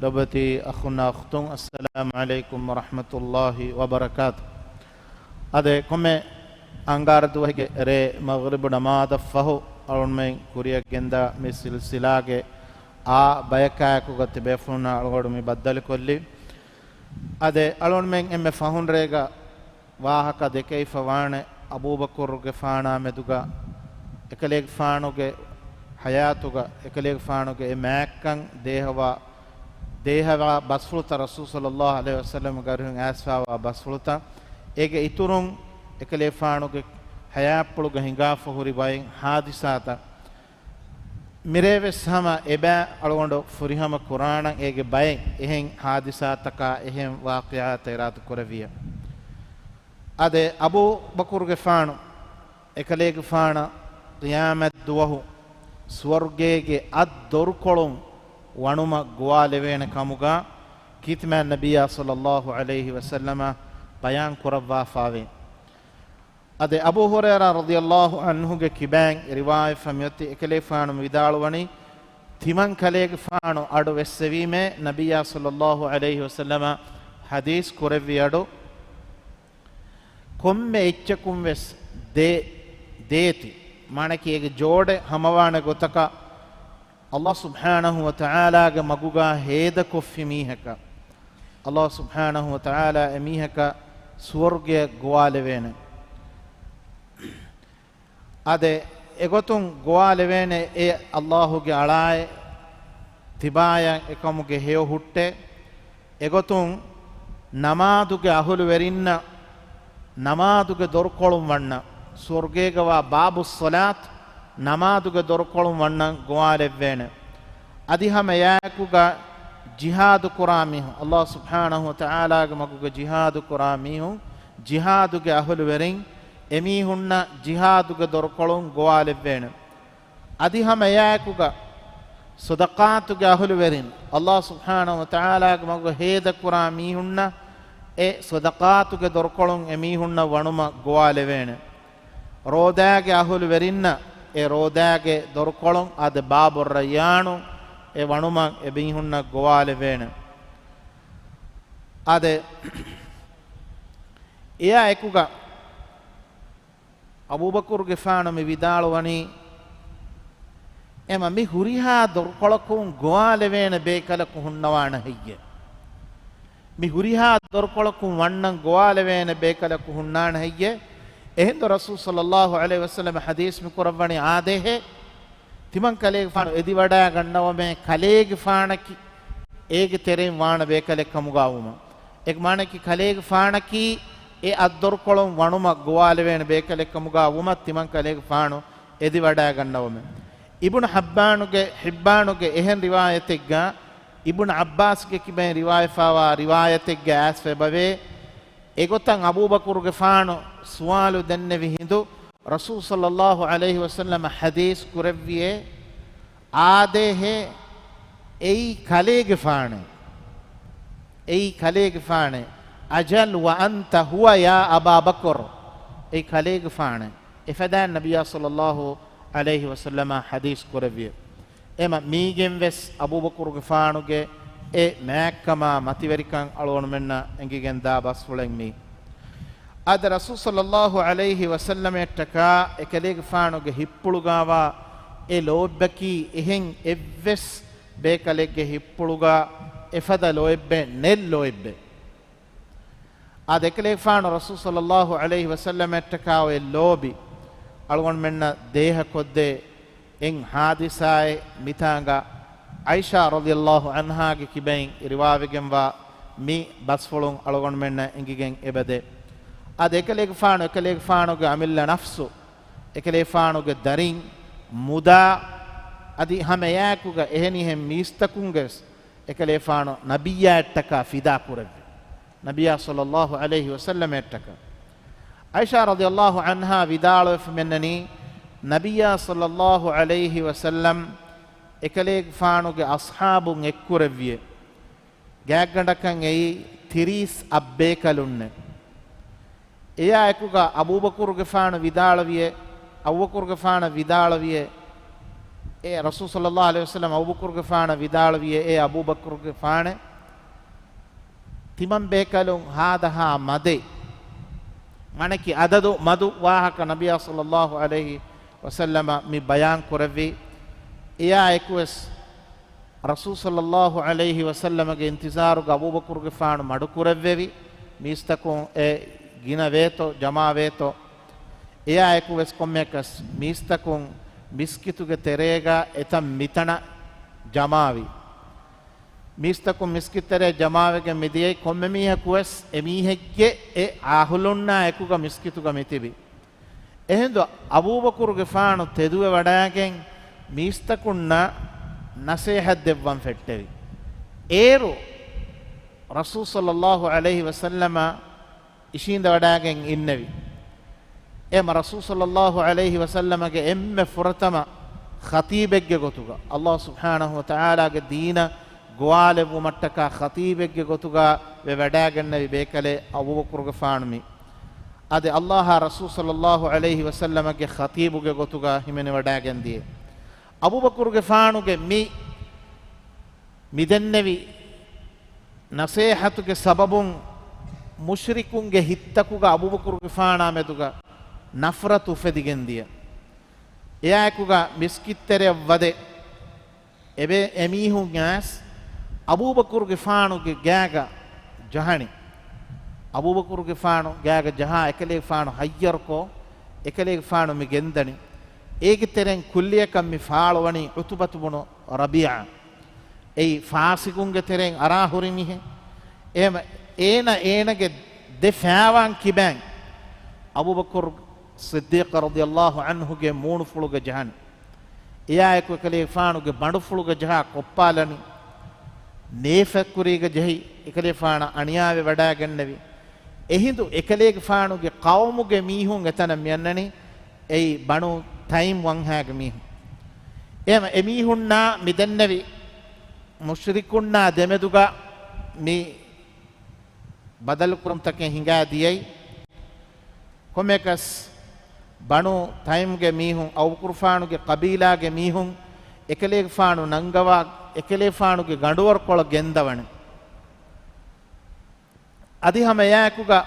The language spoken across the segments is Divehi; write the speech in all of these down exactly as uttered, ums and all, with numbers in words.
ލޮބުވެތި އަޚުންނާ އުޚްތުން، އައްސަލާމު ޢަލައިކުމް ވަރަޙްމަތުﷲި ވަބަރަކާތު. އާދެ، ކޮންމެ އަންގާރަ ދުވަހެއްގެ ރޭ މަޣްރިބު ނަމާދަށް ފަހު އަޅުންމެން ކުރިއަށް ގެންދާ މި ސިލްސިލާގެ އާ ބަޔަކާއެކުގަ ތިބޭފުޅުންނާ އަޅުގަޑު މި ބައްދަލުކޮށްލީ. އާދެ، އަޅުންމެން އެންމެ ފަހުން ރޭގަ ވާހަކަ ދެކެވިފަ ވާނެ، އަބޫބަކުރުގެފާނާ މެދުގަ އެކަލޭގެފާނުގެ ޙަޔާތުގަ އެކަލޭގެފާނުގެ އެ މާތްކަން ދޭހަވާ، ދޭހަވާ ބަސްފުޅުތައް، ރަސޫލު ޞައްލައްލާހު ޢަލައިހި ވަސައްލަމަ ގަރުހިން އައިސްފާވާ ބަސްފުޅުތައް، އޭގެ އިތުރުން އެކަލޭގެފާނުގެ ޙަޔާތްޕުޅުގަ ހިނގާފަ ހުރި ބައެއް ޙާދިސާތައް، މިރޭވެސް ހަމަ އެބައި އަޅުގަނޑު ފުރިހަމަ ކުރާނަން އޭގެ ބައެއް އެހެން ޙާދިސާތަކާ އެހެން ވާޤިޢާތައް އިރާދަ ކުރެއްވިޔަ. އާދެ، އަބޫބަކުރުގެފާނު އެކަލޭގެފާނަށް ޤިޔާމަތް ދުވަހު ސުވަރުގޭގެ އަށް ދޮރުކޮޅުން ވަނުމަށް ގޮވާލެވޭނެ ކަމުގަ ކީރިތިމާ ނަބިއްޔާ ޞައްލައްލާހު ޢަލައިހި ވަސައްލަމަ ބަޔާން ކުރައްވާފާވޭ. އަދި އަބޫ ހުރައިރާ ރަޟިޔައްލާހު ޢަންހުގެ ކިބައިން ރިވާޔަތް ފަ މިއޮތީ އެކަލޭގެފާނު ވިދާޅުވަނީ، ތިމަން ކަލޭގެފާނު އަޑު ވެއްސެވީމޭ، ނަބިއްޔާ ޞައްލައްލާހު ޢަލައިހި ވަސައްލަމަ ޙަދީޘް ކުރެއްވި އަޑު، ކޮންމެ އެއްޗަކުން ވެސް ދޭ، ދޭތި، މާނަކީ އޭގެ ޖޯޑެއް ހަމަވާނެ ގޮތަކަށް، ﷲ ސުބްޙާނަހު ވަތަޢާލާގެ މަގުގަ ހޭދަކޮށްފި މީހަކަށް، ﷲ ސުބްޙާނަހު ވަތަޢާލާ އެ މީހަކަށް ސުވަރުގެއަށް ގޮވާލެވޭނެ. އާދެ، އެގޮތުން ގޮވާލެވޭނެ އެ ﷲ ގެ އަޅާއެއް ތިބާޔަށް އެކަމުގެ ހެޔޮ ހުއްޓެއް. އެގޮތުން ނަމާދުގެ އަހުލުވެރިންނަށް ނަމާދުގެ ދޮރުކޮޅުން ވަންނަ، ސުވަރުގޭގަވާ ބާބުއްޞަލާތު، ނަމާދުގެ ދޮރުކޮޅުން ވަންނަން ގޮވާލެއްވޭނެ. އަދި ހަމަ އެއާއެކުގަ ޖިހާދު ކުރާ މީހުން، ﷲ ސުބްޙާނަހު ވަތަޢާލާގެ މަގުގަ ޖިހާދު ކުރާ މީހުން، ޖިހާދުގެ އަހުލުވެރިން، އެމީހުންނަށް ޖިހާދުގެ ދޮރުކޮޅުން ގޮވާލެއްވޭނެ. އަދި ހަމަ އެއާއެކުގަ ޞަދަޤާތުގެ އަހުލުވެރިން، ﷲ ސުބްޙާނަހު ވަތަޢާލާގެ މަގުގަ ހޭދަ ކުރާ މީހުންނަށް އެ ޞަދަޤާތުގެ ދޮރުކޮޅުން އެމީހުންނަށް ވަނުމަށް ގޮވާލެވޭނެ. ރޯދާގެ އަހުލުވެރިންނަށް އެ ރޯދާގެ ދޮރުކޮޅުން އާދެ، ބާބުއްރައްޔާނު، އެ ވަނުމަށް އެމީހުންނަށް ގޮވާލެވޭނެ. އާދެ، އެއާ އެކުގަ އަބޫބަކުރުގެފާނު މި ވިދާޅުވަނީ، އެމަ މި ހުރިހާ ދޮރުކޮޅަކުން ގޮވާލެވޭނެ ބޭކަލަކު ހުންނަވާނެ ހެއްޔެ؟ މި ހުރިހާ ދޮރުކޮޅަކުން ވަންނަން ގޮވާލެވޭނެ ބޭކަލަކު ހުންނާނެ ހެއްޔެ؟ އެހިނދު ރަސޫލު ޞައްލައްލާހު ޢަލައިހި ވަސައްލަމަ ޙަދީޘް މި ކުރައްވަނީ އާދޭހޭ، ތިމަން ކަލޭގެފާނު އެދިވަޑައިގަންނަވަމޭ، ކަލޭގެފާނަކީ އޭގެ ތެރެއިން ވާނެ ބޭކަލެއް ކަމުގާ ވުމަށް. އޭގެ މާނައަކީ ކަލޭގެފާނަކީ އެ އަށްދޮރުކޮޅުން ވަނުމަށް ގޮވާލެވޭނެ ބޭކަލެއް ކަމުގާ ވުމަށް ތިމަން ކަލޭގެފާނު އެދިވަޑައިގަންނަވަމޭ. އިބްނު ޙިއްބާނުގެ، ޙިއްބާނުގެ އެހެން ރިވާޔަތެއްގަ، އިބްނު ޢައްބާސްގެ ކިބައިން ރިވާޔަތްފާވާ ރިވާޔަތެއްގަ އައިސްފަ އެބަވޭ، އެގޮތަށް އަބޫބަކުރުގެފާނު ސުވާލު ދެންނެވި ހިނދު، ރަސޫލު ޞައްލައްލާހު ޢަލައިހި ވަސައްލަމަ ޙަދީޘް ކުރެއްވިއޭ، އާދޭހޭ، އެއީ ކަލޭގެފާނޭ. އެއީ ކަލޭގެފާނޭ. أجل وأنت هو يا أبا بكر. އެއީ ކަލޭގެފާނޭ. އެފަދައިން ނަބިއްޔާ ޞައްލައްލާހު ޢަލައިހި ވަސައްލަމަ ޙަދީޘް ކުރެއްވި. އެމަ މީގެން ވެސް އަބޫބަކުރުގެފާނުގެ އެ މާތްކަމާ މަތިވެރިކަން އަޅުގަނޑުމެންނަށް އެނގިގެން ދާ ބަސްފުޅެއް މީ. އާދެ، ރަސޫލު ޞައްލައްލާހު ޢަލައިހި ވަސައްލަމައަށްޓަކާ އެކަލޭގެފާނުގެ ހިއްޕުޅުގާވާ އެ ލޯތްބަކީ އެހެން އެއްވެސް ބޭކަލެއްގެ ހިއްޕުޅުގަ އެފަދަ ލޯތްބެއް ނެތް ލޯތްބެއް. އާދެ، އެކަލޭގެފާނު ރަސޫލު ޞައްލައްލާހު ޢަލައިހި ވަސައްލަމައަށްޓަކާ އޮތް ލޯބި އަޅުގަނޑުމެންނަށް ދޭހަކޮށްދޭ އެއް ޙާދިސާއެއް މިތާނގަ ޢާއިޝާ ރަޟިޔައްލާހު ޢަންހާގެ ކިބައިން ރިވާވެގެންވާ މި ބަސްފުޅުން އަޅުގަނޑުމެންނަށް އެނގިގެން އެބަދޭ. އާދެ، އެކަލޭގެފާނު، އެކަލޭގެފާނުގެ އަމިއްލަ ނަފްސު، އެކަލޭގެފާނުގެ ދަރިން، މުދާ، އަދި ހަމަ އެއާއެކުގަ އެހެނިހެން މީސްތަކުންގެވެސް އެކަލޭގެފާނު ނަބިއްޔާއަށްޓަކާ ފިދާ ކުރެއްވި. ނަބިއްޔާ ޞައްލައްލާހު ޢަލައިހި ވަސައްލަމައަށްޓަކާ. ޢާއިޝާ ރަޟިޔައްލާހު ޢަންހާ ވިދާޅުވެފަ މިއަންނަނީ، ނަބިއްޔާ ޞައްލައްލާހު ޢަލައިހި ވަސައްލަމް އެކަލޭގެފާނުގެ އަޞްޙާބުން އެއްކުރެއްވިއޭ. ގާތްގަނޑަކަށް އެއީ ތިރީސް އަށް ބޭކަލުންނޭ. އެއާއެކުގަ އަބޫބަކުރުގެފާނު ވިދާޅުވިއޭ، އަބޫބަކުރުގެފާނަށް ވިދާޅުވިއޭ، އޭ ރަސޫލު ޞައްލައްލާހު ޢަލައިހި ވަސައްލަމަ އަބޫބަކުރުގެފާނަށް ވިދާޅުވިއޭ، އޭ އަބޫބަކުރުގެފާނެ، ތިމަން ބޭކަލުން ހާދަހާ މަދެއް، މާނައަކީ އަދަދު މަދު ވާހަކަ ނަބިއްޔާ ޞައްލައްލާހު ޢަލައިހި ވަސައްލަމަ މި ބަޔާން ކުރެއްވި. އެއާއެކުވެސް ރަސޫލު ޞައްލައްލާހު ޢަލައިހި ވަސައްލަމަގެ އިންތިޒާރުގަ އަބޫބަކުރުގެފާނު މަޑުކުރެއްވެވި. މީސްތަކުން އެ ގިނަ ވޭތޯ، ޖަމާވޭތޯ؟ އެއާއެކުވެސް ކޮންމެއަކަސް މީސްތަކުން މިސްކިތުގެ ތެރޭގަ އެތަން މިތަނަށް ޖަމާވި. މީސްތަކުން މިސްކިތް ތެރޭ ޖަމާވެގެން މިދިޔައީ، ކޮންމެ މީހަކުވެސް އެމީހެއްގެ އެ އަހުލުންނާ އެކުގަ މިސްކިތުގަ މިތިބި. އެހިނދު އަބޫބަކުރުގެފާނު ތެދުވެވަޑައިގެން މީސްތަކުންނަށް ނަސޭހަތް ދެއްވަން ފެއްޓެވި. އޭރު ރަސޫލު ޞައްލައްލާހު ޢަލައިހި ވަސައްލަމަ އިށީނދެވަޑައިގެން އިންނެވި. އެހެމަ ރަސޫލު ޞައްލައްލާހު ޢަލައިހި ވަސައްލަމަގެ އެންމެ ފުރަތަމަ ޚަޠީބެއްގެ ގޮތުގަ، ﷲ ސުބްޙާނަހު ވަތަޢާލާގެ ދީނަށް ގޮވާލެއްވުމަށްޓަކާ ޚަޠީބެއްގެ ގޮތުގަ ވެވަޑައިގެންނެވި ބޭކަލެއް އަބޫބަކުރުގެފާނު މީ. އަދި ﷲ އާ ރަސޫލު ޞައްލައްލާހު ޢަލައިހި ވަސައްލަމަގެ ޚަޠީބުގެ ގޮތުގަ ހިމެނިވަޑައިގެންދިޔަ. އަބޫބަކުރުގެފާނުގެ މި މިދެންނެވި ނަސޭހަތުގެ ސަބަބުން މުޝްރިކުންގެ ހިތްތަކުގަ އަބޫބަކުރުގެފާނާ މެދުގަ ނަފްރަތު އުފެދިގެންދިޔަ. އެއާއެކުގަ މިސްކިތްތެރެއަށް ވަދެ އެބޭ އެމީހުން އައިސް އަބޫބަކުރުގެފާނުގެ ގާގަ ޖަހަނީ. އަބޫބަކުރުގެފާނު ގާގަ ޖަހާ އެކަލޭގެފާނު ހައްޔަރުކޮށް، އެކަލޭގެފާނު މި ގެންދަނީ. އޭގެ ތެރެއިން ކުއްލިއަކަށް މި ފާޅުވަނީ ޢުތުބަތު ބުނު ރަބީޢާ. އެއީ ފާސިގުންގެ ތެރެއިން އަރާ ހުރި މީހެއް. އެހެމަ އޭނަ އޭނަގެ ދެ ފާވާން ކިބައިން އަބޫބަކުރު ޞިއްދީޤު ރަޟިޔައްލާހު ޢަންހުގެ މޫނުފުޅުގަ ޖަހަން. އެއާއެކު އެކަލޭގެފާނުގެ ބަނޑުފުޅުގަ ޖަހާ ކޮއްޕާލަނި. ނޭފަތްކުރީގަ ޖެހި އެކަލޭފާނަށް އަނިޔާވެ ވަޑައިގެންނެވި. އެހިނދު އެކަލޭގެފާނުގެ ޤައުމުގެ މީހުން އެތަނަށް މިއަންނަނީ. އެއީ ބަނޫ ތައިމް ވަންހާގެ މީހުން. އެހެމަ އެމީހުންނާ މިދެންނެވި މުޝްރިކުންނާ ދެމެދުގަ މި ބަދަލުކުރުންތަކެއް ހިނގާ ދިޔައީ. ކޮންމެއަކަސް ބަނޫ ތައިމްގެ މީހުން، އަބޫބަކުރުފާނުގެ ޤަބީލާގެ މީހުން އެކަލޭގެފާނު ނަންގަވާ އެކަލޭފާނުގެ ގަނޑުވަރުކޮޅަށް ގެންދަވަނީ. އަދި ހަމަ އެއާއެކުގަ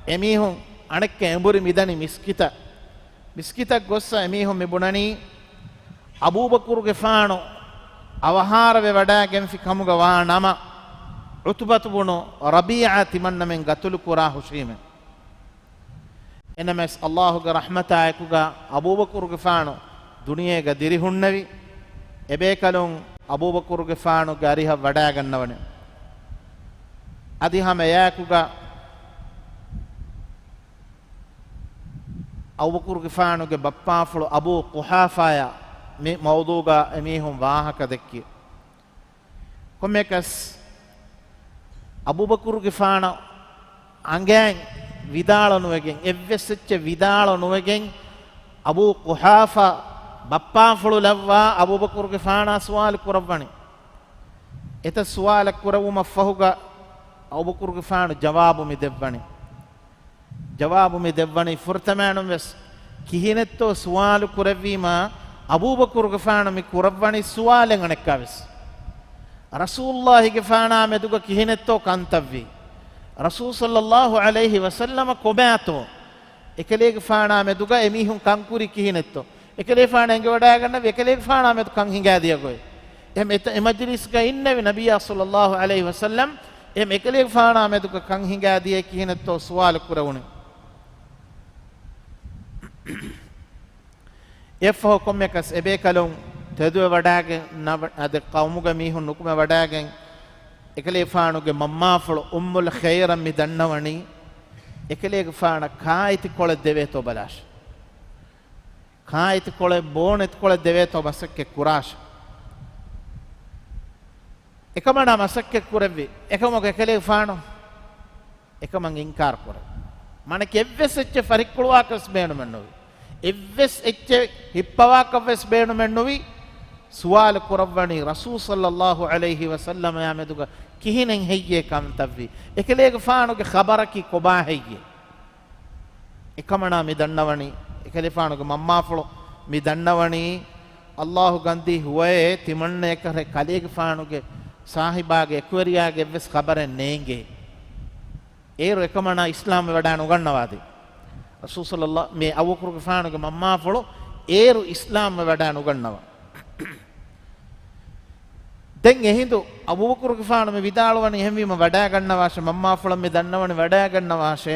އެމީހުން އަނެއްކާ އެނބުރި މިދަނީ މިސްކިތަށް. މިސްކިތަށް ގޮއްސަ އެމީހުން މި ބުނަނީ، އަބޫބަކުރުގެފާނު އަވަހާރަވެ ވަޑައިގެންފި ކަމުގަ ވާ ނަމަ، ޢުތުބަތު ބުނު ރަބީޢާ ތިމަންނަމެން ގަތުލު ކުރާ ހުށީމެ. އެނަމެސް ﷲ ގެ ރަޙްމަތާއެކުގަ އަބޫބަކުރުގެފާނު ދުނިޔޭގަ ދިރިހުންނެވި. އެބޭކަލުން އަބޫބަކުރުގެފާނުގެ އަރިހަށް ވަޑައިގަންނަވަނެ. އަދި ހަމަ އެއާއެކުގަ އަބޫބަކުރުގެފާނުގެ ބައްޕާފުޅު އަބޫ ޤުޙާފާޔާ މި މައުޟޫގަ އެމީހުން ވާހަކަ ދެއްކި. ކޮންމެއަކަސް އަބޫބަކުރުގެފާނަށް އަނގައިން ވިދާޅު ނުވެގެން، އެއްވެސް އެއްޗެއް ވިދާޅު ނުވެގެން، އަބޫ ޤުޙާފާ ބައްޕާފުޅު ލައްވާ އަބޫބަކުރުގެފާނާ ސުވާލު ކުރައްވަނީ. އެތައް ސުވާލަށް ކުރެވުމަށްފަހުގަ އަބޫބަކުރުގެފާނު ޖަވާބު މި ދެއްވަނީ. ޖަވާބު މި ދެއްވަނީ ފުރަތަމައިނުން ވެސް ކިހިނެއްތޯ ސުވާލު ކުރެއްވީމާ، އަބޫބަކުރުގެފާނު މި ކުރައްވަނީ ސުވާލެއް އަނެއްކާ ވެސް. ރަސޫލުއްލާހިގެފާނާ މެދުގަ ކިހިނެއްތޯ ކަންތައްވީ؟ ރަސޫލު ޞައްލައްލާހު ޢަލައިހި ވަސައްލަމަ ކޮބާތޯ؟ އެކަލޭގެފާނާ މެދުގަ އެމީހުން ކަންކުރީ ކިހިނެއްތޯ؟ އެކަލޭގެފާނު އެނގިވަޑައިގަންނަވީ އެކަލޭގެފާނާ މެދު ކަން ހިނގާ ދިޔަ ގޮތް. އެހެން އެތަ-، އެ މަޖިލީސްގަ އިންނެވި ނަބިއްޔާ ޞައްލައްލާހު ޢަލައިހި ވަސައްލަމް، އެހެން އެކަލޭގެފާނާ މެދުގަ ކަން ހިނގާ ދިޔައީ ކިހިނެއްތޯ ސުވާލު ކުރެވުނު. އެއަށްފަހު ކޮންމެއަކަސް އެބޭކަލުން ތެދުވެ ވަޑައިގެން ނަވ-، އަދި ޤައުމުގެ މީހުން ނުކުމެ ވަޑައިގެން، އެކަލޭގެފާނުގެ މަންމާފުޅު އުއްމުލް ޚައިރަށް މި ދަންނަވަނީ، އެކަލޭގެފާނަށް ކާއެތި ކޮޅެއް ދެވޭތޯ ބަލާށޭ. ކާއެތި ކޮޅެއް، ބޯނެތި ކޮޅެއް ދެވޭތޯ މަސައްކަތް ކުރާށޭ. އެކަމަނާ މަސައްކަތް ކުރެއްވި. އެކަމަކު އެކަލޭގެފާނު އެކަމަށް އިންކާރު ކުރޭ. މާނައަކީ އެއްވެސް އެއްޗެއް ފަރިއްކުޅުވާކަށް ވެސް ބޭނުމެއް ނުވި. އެއްވެސް އެއްޗެއް ހިއްޕަވާކަށް ވެސް ބޭނުމެއް ނުވި. ސުވާލު ކުރައްވަނީ ރަސޫލު ޞައްލައްލާހު ޢަލައިހި ވަސައްލަމާ މެދުގަ ކިހިނެއް ހެއްޔޭ ކަންތައްވީ؟ އެކަލޭގެފާނުގެ ޚަބަރަކީ ކޮބާ ހެއްޔޭ؟ އެކަމަނާ މި ދަންނަވަނީ، އެކަލޭގެފާނުގެ މަންމާފުޅު މި ދަންނަވަނީ، އައްލާހު ގަންދީ ހުވައޭ ތިމަންނަޔަކަށް ކަލޭގެފާނުގެ ސާހިބާގެ އެކުވެރިޔާގެ އެއްވެސް ޚަބަރެއް ނޭނގޭ. އޭރު އެކަމަނާ އިސްލާމްވެވަޑާ ނުގަންނަވާދީ. ރަސޫލު ޞައްލައްލާ-، މި އަބޫބަކުރުގެފާނުގެ މަންމާފުޅު އޭރު އިސްލާމްވެވަޑާ ނުގަންނަވާ. ދެން އެހިނދު އަބޫބަކުރުގެފާނު މި ވިދާޅުވަނީ، އެހެންވީމަ ވަޑާގަންނަވާށޭ، މަންމާފުޅަށް މި ދަންނަވަނީ ވަޑާގަންނަވާށޭ.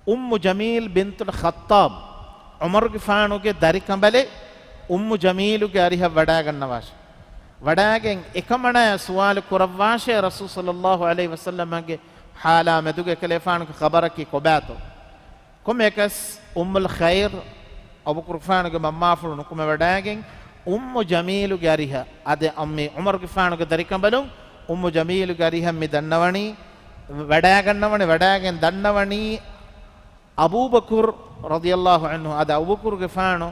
އުއްމު ޖަމީލް ބިންތުލް ޚައްޠާބް، ޢުމަރުގެފާނުގެ ދަރިކަނބަލެއް އުއްމު ޖަމީލުގެ އަރިހަށް ވަޑާގަންނަވާށޭ. ވަޑާގެން އެކަމަނާޔަށް ސުވާލު ކުރައްވާށޭ، ރަސޫލު ޞައްލައްލާހު ޢަލައިހި ވަސައްލަމަގެ ޙާލާ މެދުގަ އެކަލޭފާނުގެ ޚަބަރަކީ ކޮބާތޯ؟ ކޮންމެއަކަސް އުއްމުލް ޚައިރް، އަބޫބަކުރުގެފާނުގެ މަންމާފުޅު ނުކުމެވަޑާގެން، އުއްމު ޖަމީލުގެ އަރިހަށް، އާދެ، އަ، މި ޢުމަރުގެފާނުގެ ދަރިކަނބަލުން އުއްމު ޖަމީލުގެ އަރިހަށް މި ދަންނަވަނީ، ވަޑާގަންނަވަނީ، ވަޑާގެން ދަންނަވަނީ، އަބޫބަކުރު ރަޟިޔައްލާހު ޢަންހު، އާދެ، އަބޫބަކުރުގެފާނު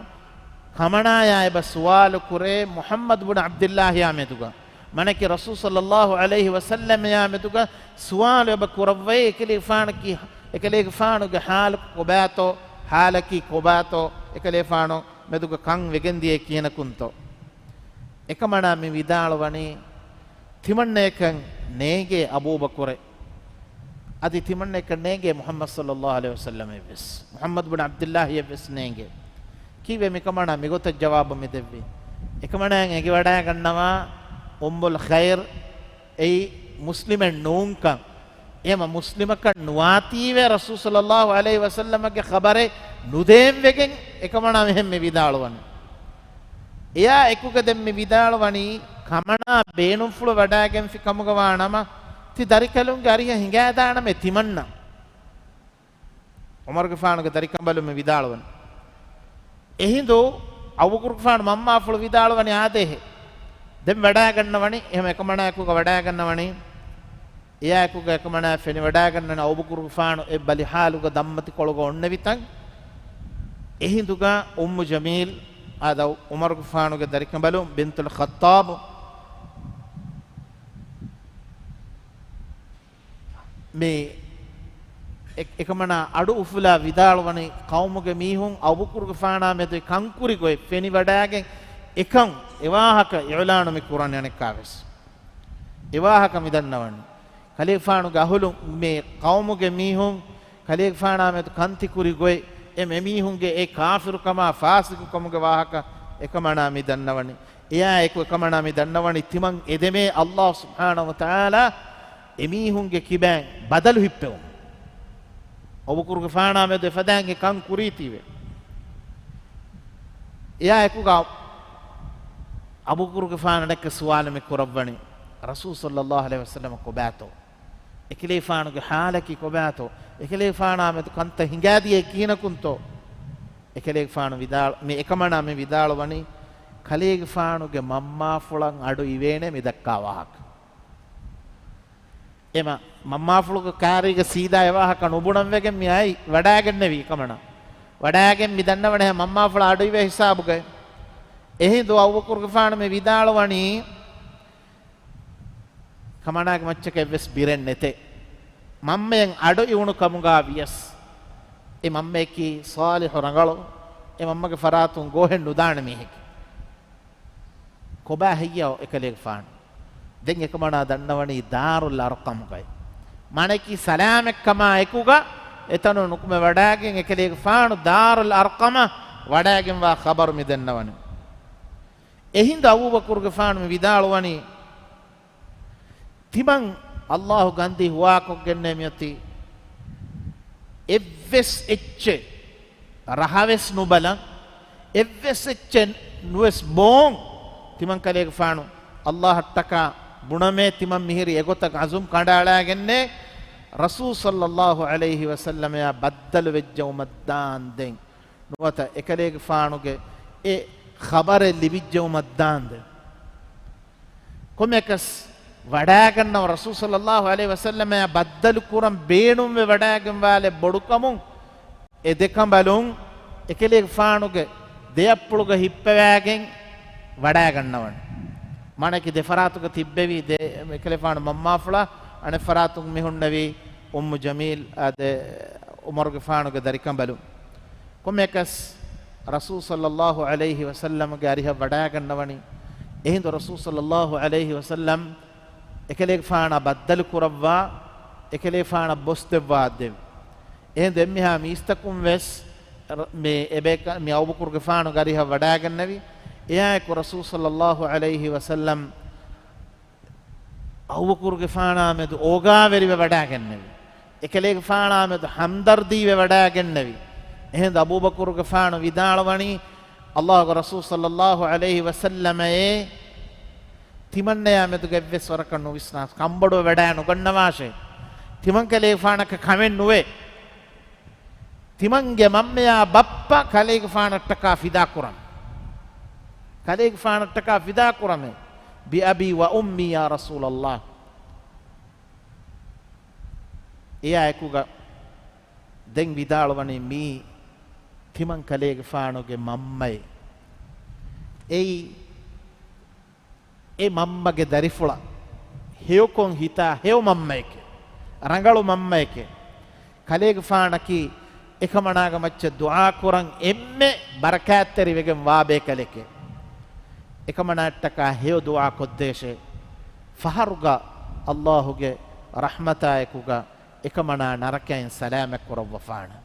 ކަމަނާޔާ އެބަ ސުވާލު ކުރޭ މުޙައްމަދު ބުނު ޢަބްދިއްލާހިއާ މެދުގަ. މާނައަކީ ރަސޫލު ޞައްލައްލާހު ޢަލައިހި ވަސައްލަމައާ މެދުގަ ސުވާލު އެބަ ކުރައްވައި، އެކަލޭގެފާނަކީ، އެކަލޭގެފާނުގެ ޙާލު ކޮބާތޯ، ޙާލަކީ ކޮބާތޯ، އެކަލޭފާނު މެދުގަ ކަން ވެގެންދިޔައީ ކިހިނަކުންތޯ؟ އެކަމަނާ މި ވިދާޅުވަނީ، ތިމަންނަޔަކަށް ނޭނގޭ އަބޫބަކުރެއް. އަދި ތިމަންނަޔަކަށް ނޭނގޭ މުޙައްމަދު ޞައްލައްލާހު ޢަލައިހި ވަސައްލަމެއްވެސް. މުޙައްމަދު ބުނު ޢަބްދިއްލާހިއެއްވެސް ނޭނގޭ. ކީއްވެ މިކަމަނާ މިގޮތަށް ޖަވާބު މި ދެއްވީ؟ އެކަމަނާއަށް އެނގިވަޑާގަންނަވާ އުއްމުލް ޚައިރް އެއީ މުސްލިމެއް ނޫންކަން. އެހެމަ މުސްލިމަކަށް ނުވާތީވެ ރަސޫލު ޞައްލައްލާހު ޢަލައިހި ވަސައްލަމަގެ ޚަބަރެއް ނުދޭން ވެގެން އެކަމަނާ މިހެން މި ވިދާޅުވަނީ. އެއާ އެކުގަ ދެން މި ވިދާޅުވަނީ، ކަމަނާ ބޭނުންފުޅު ވަޑާގެންފި ކަމުގަ ވާނަމަ، ތި ދަރިކަލުންގެ އަރިހަށް ހިނގާދާނަމޭ ތިމަންނަ. ޢުމަރުގެފާނުގެ ދަރިކަނބަލުން މި ވިދާޅުވަނީ. އެހިނދު އަބޫބަކުރުގެފާނު މަންމާފުޅު ވިދާޅުވަނީ އާދޭހެ. ދެން ވަޑާގަންނަވަނީ، އެހެމަ އެކަމަނާއެކުގަ ވަޑާގަންނަވަނީ. އެއާއެކުގަ އެކަމަނާ ފެނިވަޑާގަންނަވަނީ އަބޫބަކުރުގެފާނު އެއްބަލި ޙާލުގަ ދަންމަތިކޮޅުގަ އޮންނެވިތަން. އެހިނދުގަ އުއްމު ޖަމީލް އާދެ، ޢުމަރުގެފާނުގެ ދަރިކަނބަލުން ބިންތުލް ޚައްޠާބު މި އެ-، އެކަމަނާ އަޑު އުފުލާ ވިދާޅުވަނީ، ޤައުމުގެ މީހުން އަބޫބަކުރުގެފާނާ މެދު ކަންކުރި ގޮތް ފެނިވަޑާގެން އެކަން އެވާހަކަ އިޢުލާނު މި ކުރަން އަނެއްކާވެސް. އެވާހަކަ މި ދަންނަވަނީ. ކަލޭގެފާނުގެ އަހުލުން މި ޤައުމުގެ މީހުން ކަލޭގެފާނާ މެދު ކަންތިކުރި ގޮތް، އެ މެމީހުންގެ އެ ކާފިރުކަމާ ފާސިޤުކަމުގެ ވާހަކަ އެކަމަނާ މި ދަންނަވަނީ. އެއާއެކު އެކަމަނާ މި ދަންނަވަނީ ތިމަން އެދެމޭ ﷲ ސުބްޙާނަހޫ ވަތަޢާލާ އެމީހުންގެ ކިބައިން ބަދަލު ހިއްޕެވުން. އަބޫބަކުރުގެފާނާ މެދު އެފަދައިން އެ ކަން ކުރީތީވެ. އެއާއެކުގަ އަބޫބަކުރުގެފާނަށް އަނެއްކާ ސުވާލެއް މި ކުރައްވަނީ، ރަސޫލު ޞައްލައްލާހު ޢަލައިހި ވަސައްލަމަ ކޮބާތޯ؟ އެކަލޭގެފާނުގެ ޙާލަކީ ކޮބާތޯ؟ އެކަލޭގެފާނާ މެދު ކަންތައް ހިނގާދިޔައީ ކިހިނަކުންތޯ؟ އެކަލޭގެފާނު ވިދާޅު-، މި އެކަމަނާ މި ވިދާޅުވަނީ، ކަލޭގެފާނުގެ މަންމާފުޅަށް އަޑު އިވޭނެ މި ދައްކާ ވާހަކަ. އެމަ މަންމާފުޅުގެ ކާރީގަ ސީދާ އެވާހަކަ ނުބުނަން ވެގެން މި އައި ވަޑާގެންނެވީ ކަމަނާ. ވަޑާގެން މި ދަންނަވަނީ މަންމާފުޅަށް އަޑު އިވޭ ހިސާބުގައި. އެހިނދު އަބޫބަކުރުގެފާނު މި ވިދާޅުވަނީ، ކަމަނާގެ މައްޗަކަށް އެއްވެސް ބިރެއް ނެތޭ. މަންމައަށް އަޑު އިވުނު ކަމުގަ ވިޔަސް، އެ މަންމަޔަކީ ޞާލިޙު ރަނގަޅު، އެ މަންމަގެ ފަރާތުން ގޯހެއް ނުދާނެ މީހެކޭ. ކޮބާ ހެއްޔާ އެކަލޭގެފާނު؟ ދެން އެކަމަނާ ދަންނަވަނީ ދާރުލް އަރްޤަމުގައި. މާނައަކީ ސަލާމަތްކަމާ އެކުގަ އެތަނުން ނުކުމެ ވަޑާގެން އެކަލޭގެފާނު ދާރުލް އަރްޤަމަށް ވަޑާގެންވާ ޚަބަރު މި ދަންނަވަނީ. އެހިނދު އަބޫބަކުރުގެފާނު މި ވިދާޅުވަނީ، ތިމަން ﷲ ގަންދީ ހުވާކޮށްގެންނޭ މިއޮތީ އެއްވެސް އެއްޗެއް ރަހަވެސް ނުބަލަން، އެއްވެސް އެއްޗެއް ނުވެސް ބޯން، ތިމަން ކަލޭގެފާނު ﷲ އަށްޓަކާ ބުނަމޭ ތިމަން މިހިރީ އެގޮތަށް ޢަޒުމް ކަނޑައަޅާގެންނޭ، ރަސޫލު ޞައްލައްލާހު ޢަލައިހި ވަސައްލަމައާ ބައްދަލު ވެއްޖައުމަށް ދާންދެން. ނުވަތަ އެކަލޭގެފާނުގެ އެ ޚަބަރެއް ލިބިއްޖެއުމަށް ދާންދެން. ކޮންމެއަކަސް ވަޑާގަންނަވަ ރަސޫލު ޞައްލައްލާހު ޢަލައިހި ވަސައްލަމައާ ބައްދަލު ކުރަން ބޭނުންވެ ވަޑާގެންވާލެއް ބޮޑުކަމުން އެ ދެކަނބަލުން އެކަލޭގެފާނުގެ ދެއަތްޕުޅުގަ ހިއްޕަވާގެން ވަޑާގަންނަވަން. މާނައަކީ ދެފަރާތުގަ ތިއްބެވި ދެ އެކަލޭފާނު މަންމާފުޅާ އަނެއް ފަރާތުން މި ހުންނެވީ އުއްމު ޖަމީލް އާދެ، ޢުމަރުގެފާނުގެ ދަރިކަނބަލުން. ކޮންމެއަކަސް ރަސޫލު ޞައްލައްލާހު ޢަލައިހި ވަސައްލަމްގެ އަރިހަށް ވަޑާގަންނަވަނީ. އެހިނދު ރަސޫލު ޞައްލައްލާހު ޢަލައިހި ވަސައްލަމް އެކަލޭގެފާނާ ބައްދަލު ކުރައްވާ، އެކަލޭގެފާނަށް ބޮސްދެއްވާ ދެއްވި. އެހިނދު އެންމެހާ މީސްތަކުން ވެސް ރ-، މި އެބޭކަ-، މި އަބޫބަކުރުގެފާނުގެ އަރިހަށް ވަޑާގަންނެވި. އެއާއެކު ރަސޫލު ޞައްލައްލާހު ޢަލައިހި ވަސައްލަމް އަބޫބަކުރުގެފާނާ މެދު އޯގާވެރިވެ ވަޑާގެންނެވި. އެކަލޭގެފާނާ މެދު ހަމްދަރްދީވެ ވަޑާގެންނެވި. އެހިނދު އަބޫބަކުރުގެފާނު ވިދާޅުވަނީ، ﷲ ގެ ރަސޫލު ޞައްލައްލާހު ޢަލައިހި ވަސައްލަމައޭ، ތިމަންނަޔާ މެދުގަ އެއްވެސް ވަރަކަށް ނުވިސްނާސް، ކަންބޮޑުވެ ވަޑާ ނުގަންނަވާށޭ. ތިމަންކަލޭގެފާނަކަށް ކަމެއް ނުވޭ. ތިމަންގެ މަންމަޔާ ބައްޕަ ކަލޭގެފާނަށްޓަކާ ފިދާ ކުރަން. ކަލޭގެފާނަށްޓަކާ ފިދާ ކުރަމޭ. بأبي وأمي يا رسول الله. އެއާ އެކުގަ ދެން ވިދާޅުވަނީ މީ ތިމަން ކަލޭގެފާނުގެ މަންމައެއް. އެއީ އެ މަންމަގެ ދަރިފުޅަށް ހެޔޮކޮށް ހިތާ ހެޔޮ މަންމައެކޭ، ރަނގަޅު މަންމައެކޭ. ކަލޭގެފާނަކީ އެކަމަނާގެ މައްޗަށް ދުޢާ ކުރަން އެންމެ ބަރަކާތްތެރިވެގެން ވާ ބޭކަލެކޭ. އެކަމަނާއަށްޓަކާ ހެޔޮ ދުޢާ ކޮށްދޭށޭ. ފަހަރުގަ ﷲ ގެ ރަޙްމަތާ އެކުގަ އެކަމަނާ ނަރަކައިން ސަލާމަތް ކުރައްވަފާނެ.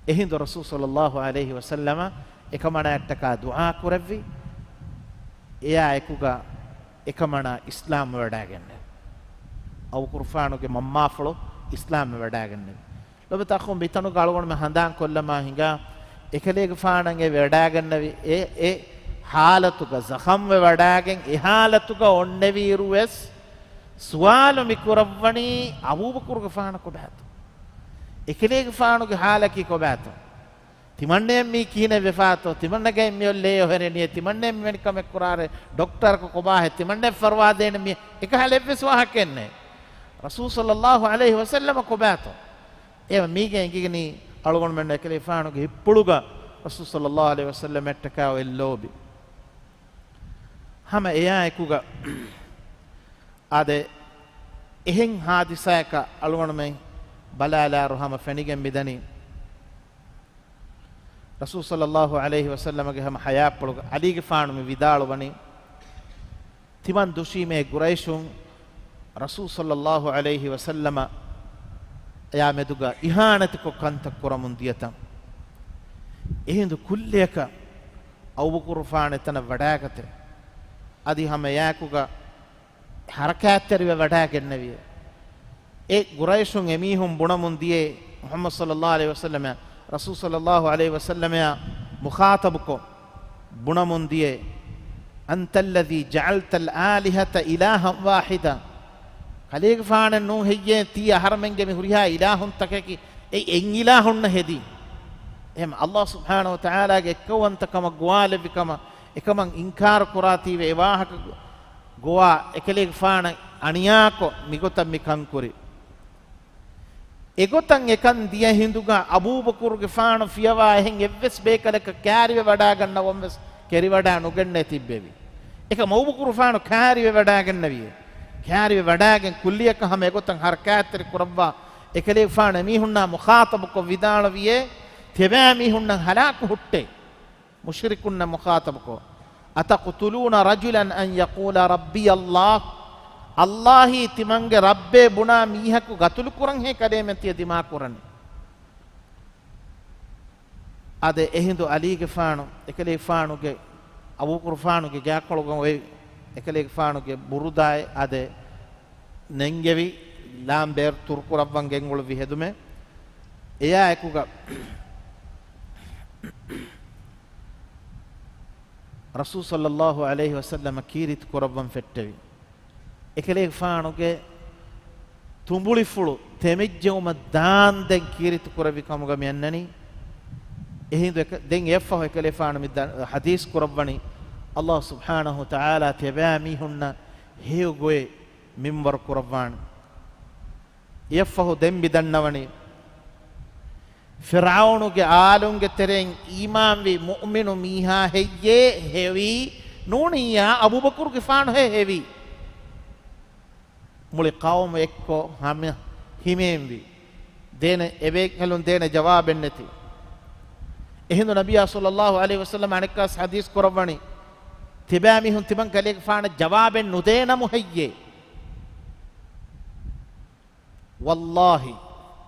އެހިނދު ރަސޫލު ޞައްލައްލާހު ޢަލައިހި ވަސައްލަމަ އެކަމަނާއަށްޓަކާ ދުޢާ ކުރެއްވި. އެއާ އެކުގަ އެކަމަނާ އިސްލާމް ވެވަޑާގެންނެވި. އަބޫބަކުރުފާނުގެ މަންމާފުޅު އިސްލާމް ވެވަޑާގެންނެވި. ލޮބުވެތި އަޚުން މިތަނުގަ އަޅުގަނޑުމެން ހަނދާން ކޮށްލަމާ ހިނގާ، އެކަލޭގެފާނަށް އެ ވެވަޑާގެންނެވި އެ، އެ ޙާލަތުގަ ޒަޚަމްވެ ވަޑާގެން އެ ޙާލަތުގަ އޮންނެވިއިރު ވެސް، ސުވާލު މި ކުރައްވަނީ އަބޫބަކުރުގެފާނަށް ކޮބާތޯ؟ އެކަލޭގެފާނުގެ ޙާލަކީ ކޮބާތޯ؟ ތިމަންނަޔަށް މީ ކިހިނެއް ވެފާތޯ؟ ތިމަންނަގައި މިއޮށް ލޭ އޮހެރެނިއޭ؟ ތިމަންނަޔަށް މިވެނި ކަމެއް ކުރާރޭ؟ ޑޮކްޓަރަކު ކޮބާހޭ؟ ތިމަންނަޔަށް ފަރުވާ ދޭނެ މީ؟ އެކަހަލަ އެއްވެސް ވާހަކައެއް ނެތް. ރަސޫލު ޞައްލައްލާހު ޢަލައިހި ވަސައްލަމަ ކޮބާތޯ؟ އެ މީގެ އެނގިގެނީ އަޅުގަނޑުމެން އެކަލޭފާނުގެ ހިތްޕުޅުގަ ރަސޫލު ޞައްލައްލާހު ޢަލައިހި ވަސައްލަމައަށްޓަކާ އޮތް ލޯބި. ހަމަ އެއާ އެކުގަ އާދެ، އެހެން ހާދިސާއަކަށް އަޅުގަނޑުމެން ބަލާލާއިރު ހަމަ ފެނިގެން މިދަނީ، ރަސޫލު ޞައްލައްލާހު ޢަލައިހި ވަސައްލަމަގެ ހަމަ ޙަޔާތްޕުޅުގަ ޢަލީގެފާނު މި ވިދާޅުވަނީ، ތިމަން ދުށީމޭ ގުރައިޝުން ރަސޫލު ޞައްލައްލާހު ޢަލައިހި ވަސައްލަމަ އެޔާ މެދުގަ އިހާނެތިކޮށް ކަންތައް ކުރަމުން ދިޔަތަން. އެހިނދު ކުއްލިއަކަށް އަބޫބަކުރުފާނު އެތަނަށް ވަޑާގަތެ. އަދި ހަމަ އެއާއެކުގަ ހަރަކާތްތެރިވެ ވަޑާގެންނެވި. އެ ގުރައިޝުން އެމީހުން ބުނަމުން ދިޔައީ މުޙައްމަދު ޞައްލައްލާހު ޢަލައިހި ވަސައްލަމަ، ރަސޫލު ޞައްލައްލާހު ޢަލައިހި ވަސައްލަމައާ މުޚާޠަބުކޮށް ބުނަމުން ދިޔައީ، أنت الذي جعلت الآلهة إلها واحدا. ކަލޭގެފާނެއް ނޫން ހެއްޔޭ ތީ އަހަރަމެންގެ މި ހުރިހާ އިލާހުންތަކަކީ އެ އެއް އިލާހުންނަށް ހެދީ. އެހެން ﷲ ސުބްޙާނަހޫ ވަތަޢާލާގެ އެއްކައުވަންތަކަމަށް ގޮވާލެއްވި ކަމަށް އެކަމަށް އިންކާރު ކުރާތީވެ އެ ވާހަކަ ގޮވާ އެކަލޭގެފާނަށް އަނިޔާކޮށް މިގޮތަށް މި ކަން ކުރި. އެގޮތަށް އެކަން ދިޔަ ހިނދުގަ އަބޫބަކުރުގެފާނު ފިޔަވާ އެހެން އެއްވެސް ބޭކަލަކަށް ކާރިވެ ވަޑާގަންނަވަން ވެސް ކެރިވަޑާ ނުގެންނޭ ތިއްބެވި. އެކަމް އަބޫބަކުރުފާނު ކާރިވެ ވަޑާގެންނެވި. ކާރިވެ ވަޑާގެން ކުއްލިއަކަށް ހަމަ އެގޮތަށް ހަރަކާތްތެރި ކުރައްވާ އެކަލޭގެފާނު އެމީހުންނާ މުޚާޠަބުކޮށް ވިދާޅުވިއޭ، ތިޔަބައިމީހުންނަށް ހަލާކު ހުއްޓޭ. މުޝްރިކުންނަށް މުޚާޠަބުކޮށް، أتقتلون رجلا أن يقول ربي الله؟ ﷲ އީ ތިމަންގެ ރައްބޭ ބުނާ މީހަކު ގަތުލު ކުރަންހޭ ކަލޭމެން ތިޔަ ދިމާ ކުރަނީ؟ އާދެ، އެހިނދު ޢަލީގެފާނު އެކަލޭގެފާނުގެ، އަބޫބަކުރުފާނުގެ ގާކޮޅުގަ އޮތް އެކަލޭގެފާނުގެ ބުރުދާއެއް އާދެ، ނެންގެވި ލާން ބޭރު ތުރުކުރައްވަން ގެންގުޅުއްވި ހެދުމެއް. އެޔާ އެކުގަ ރަސޫލު ޞައްލައްލާހު ޢަލައިހި ވަސައްލަމަ ކީރިތި ކުރައްވަން ފެއްޓެވި. އެކަލޭގެފާނުގެ ތުނބުޅިފުޅު ތެމިއްޖެއުމަށް ދާންދެން ކީރިތި ކުރެއްވި ކަމުގަ މި އަންނަނީ. އެހިނދު އެކަ-، ދެން އެއަށްފަހު އެކަލޭފާނު މި ދަ-، ޙަދީޘް ކުރައްވަނީ، ﷲ ސުބްޙާނަހޫ ވަތަޢާލާ ތިޔަބައިމީހުންނަށް ހެޔޮ ގޮތް މިންވަރު ކުރައްވާނެ. އެއަށްފަހު ދެން މި ދަންނަވަނީ، ފިރްޢައުނުގެ އާލުންގެ ތެރެއިން އީމާންވި މުއުމިނު މީހާ ހެއްޔޭ ހެވީ؟ ނޫނިއްޔާ އަބޫބަކުރުގެފާނުހޭ ހެވީ؟ މުޅި ޤައުމު އެއްކޮށް ހަމަ ހިމޭންވި. ދޭނެ، އެބޭކަލުން ދޭނެ ޖަވާބެއްނެތި. އެހިނދު ނަބިއްޔާ ޞައްލައްލާހު ޢަލައިހި ވަސައްލަމަ އަނެއްކާސް ޙަދީޘް ކުރައްވަނީ، ތިބާމީހުން ތިމަން ކަލޭގެފާނަށް ޖަވާބެއް ނުދޭނަމު ހެއްޔޭ؟ ވައްލާހި،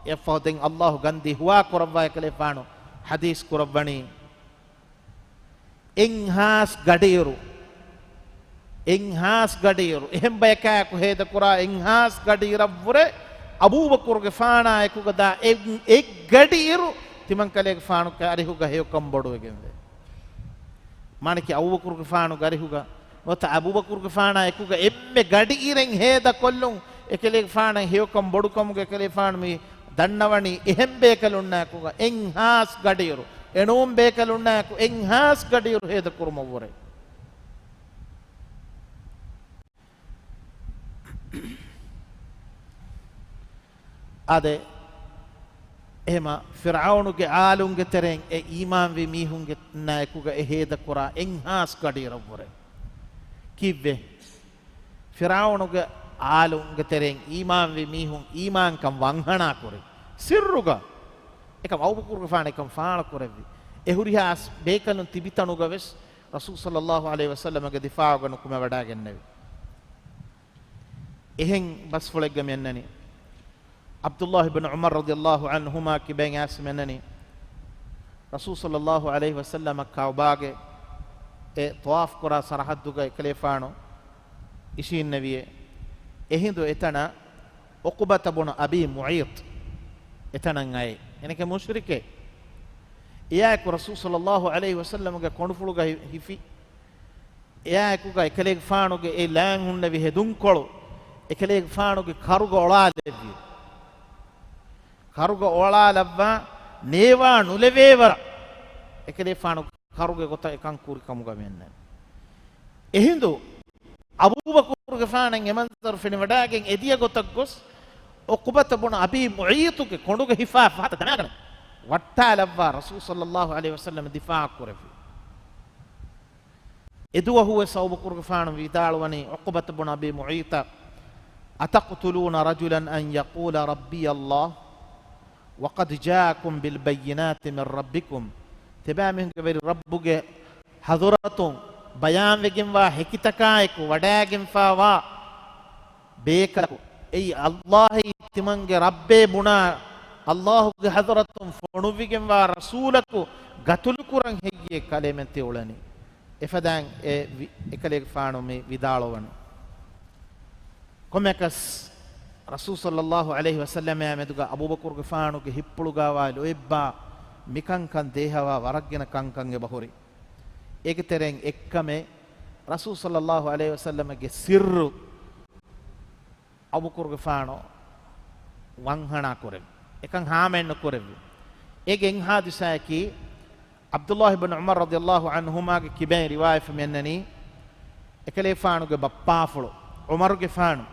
އެއަށްފަހު ދެން އައްލާހު ގަންދީ ހުވާ ކުރައްވާ އެކަލޭފާނު ޙަދީޘް ކުރައްވަނީ، އެއްހާސް ގަޑިއިރު، އެއްހާސް ގަޑިއިރު، އެހެން ބަޔަކާއެކު ހޭދަކުރާ އެއްހާސް ގަޑިއިރަށްވުރެ އަބޫބަކުރުގެފާނާއެކުގަ ދާ އެއް، އެއް ގަޑިއިރު ތިމަން ކަލޭގެފާނު އަރިހުގަ ހެޔޮކަން ބޮޑުވެގެންވޭ. މާނަކީ އަބޫބަކުރުގެފާނުގެ އަރިހުގަ ނުވަތަ އަބޫބަކުރުގެފާނާ އެކުގަ އެންމެ ގަޑިއިރެއް ހޭދަކޮށްލުން، އެކަލޭގެފާނަށް ހެޔޮކަން ބޮޑުކަމުގެ އެކަލޭގެފާނު މި ދަންނަވަނީ އެހެން ބޭކަލުންނާއެކުގަ އެއްހާސް ގަޑިއިރު، އެނޫން ބޭކަލުންނާއެކު އެއްހާސް ގަޑިއިރު ހޭދަކުރުމަށްވުރެ. އާދެ، އެހެމަ ފިރްޢައުނުގެ އާލުންގެ ތެރެއިން އެ އީމާންވި މީހުންގެ ނާއެކުގަ އެ ހޭދަކުރާ އެއްހާސް ގަޑިއިރަށްވުރެ. ކީއްވެ؟ ފިރްޢައުނުގެ އާލުންގެ ތެރެއިން އީމާންވި މީހުން އީމާންކަން ވަންހަނާކުރި ސިއްރުގަ އެކަމް އަބޫބަކުރުގެފާނު އެކަން ފާޅުކުރެއްވި. އެ ހުރިހާ ބޭކަލުން ތިބިތަނުގަ ވެސް ރަސޫލު ޞައްލައްލާހު ޢަލައިހި ވަސައްލަމަގެ ދިފާޢުގަ ނުކުމެވަޑައިގެންނެވި. އެހެން ބަސްފުޅެއްގަ މި އަންނަނީ. ޢަބްދުﷲ ބިން ޢުމަރު ރަޟިޔަﷲ ޢަންހުމާ ކިބައިން އައިސް މި އަންނަނީ. ރަސޫލު ޞައްލައްލާހު ޢަލައިހި ވަސައްލަމަ ކަޢުބާގެ އެ ޠަވާފު ކުރާ ސަރަޙައްދުގަ އެކަލޭފާނު އިށީންނެވިއޭ. އެހިނދު އެތަނަށް ޢުޤުބަތަ ބުނު އަބީ މުޢައްޠު އެތަނަށް އައޭ. އޭނަކީ މުޝްރިކެއް. އެއާއެކު ރަސޫލު ޞައްލައްލާހު ޢަލައިހި ވަސައްލަމަގެ ކޮނޑުފުޅުގަ ހި-، ހިފި. އެއާއެކުގަ އެކަލޭގެފާނުގެ އެ ލާން ހުންނެވި ހެދުންކޮޅު އެކަލޭގެފާނުގެ ކަރުގަ އޮޅާލެއްވި. ކަރުގަ އޮޅާލައްވާ ނޭވާ ނުލެވޭވަރަށް އެކަލޭގެފާނު ކަރުގެ ގޮތަށް އެކަން ކުރި ކަމުގަ މި އަންނަނީ. އެހިނދު އަބޫބަކުރުގެފާނަށް އެ މަންޒަރު ފެނިވަޑައިގެން އެދިޔަ ގޮތަށް ގޮސް، ޢުޤުބަތަ ބުނު އަބީ މުޢައްޠުގެ ކޮނޑުގަ ހިފާ ފަހަތަށް ދަމާގަނެ ވައްޓާލައްވާ ރަސޫލު ޞައްލައްލާހު ޢަލައިހި ވަސައްލަމަ ދިފާޢަށް ކުރެއްވި. އެދުވަހުވެސް އަބޫބަކުރުގެފާނު ވިދާޅުވަނީ ޢުޤުބަތު ބުނު އަބީ މުޢައްޠު، أتقتلون رجلا أن يقول ربي الله وقد جاءكم بالبينات من ربكم. ތިބާމީހުންގެ ވެރި ރައްބުގެ ޙަޟުރަތުން ބަޔާންވެގެންވާ ހެކިތަކާއެކު ވަޑައިގެންފާވާ ބޭކަލަކު، އެއީ ﷲ އީ ތިމަންގެ ރައްބޭ ބުނާ، ﷲ ގެ ޙަޟުރަތުން ފޮނުއްވިގެންވާ ރަސޫލަކު ގަތުލުކުރަން ހެއްޔޭ ކަލޭމެން ތި އުޅެނީ؟ އެފަދައިން އެ ވި-، އެކަލޭގެފާނު މި ވިދާޅުވަނީ. ކޮންމެއަކަސް ރަސޫލު ޞައްލައްލާހު ޢަލައިހި ވަސައްލަމާ މެދުގަ އަބޫބަކުރުގެފާނުގެ ހިތްޕުޅުގަވާ ލޯތްބާ މިކަންކަން ދޭހަވާ ވަރަށްގިނަ ކަންކަން އެބަހުރި. އޭގެ ތެރެއިން އެއްކަމެއް ރަސޫލު ޞައްލައްލާހު ޢަލައިހި ވަސައްލަމަގެ ސިއްރު އަބޫބަކުރުގެފާނު ވަންހަނާ ކުރެއްވި. އެކަން ހާމައެއް ނުކުރެއްވި. އޭގެ އެއް ޙާދިސާއަކީ، ޢަބްދުﷲ ބިން ޢުމަރު ރަޟިޔަﷲ ޢަންހުމާގެ ކިބައިން ރިވާޔަތް މި އަންނަނީ، އެކަލޭގެފާނުގެ ބައްޕާފުޅު ޢުމަރުގެފާނު،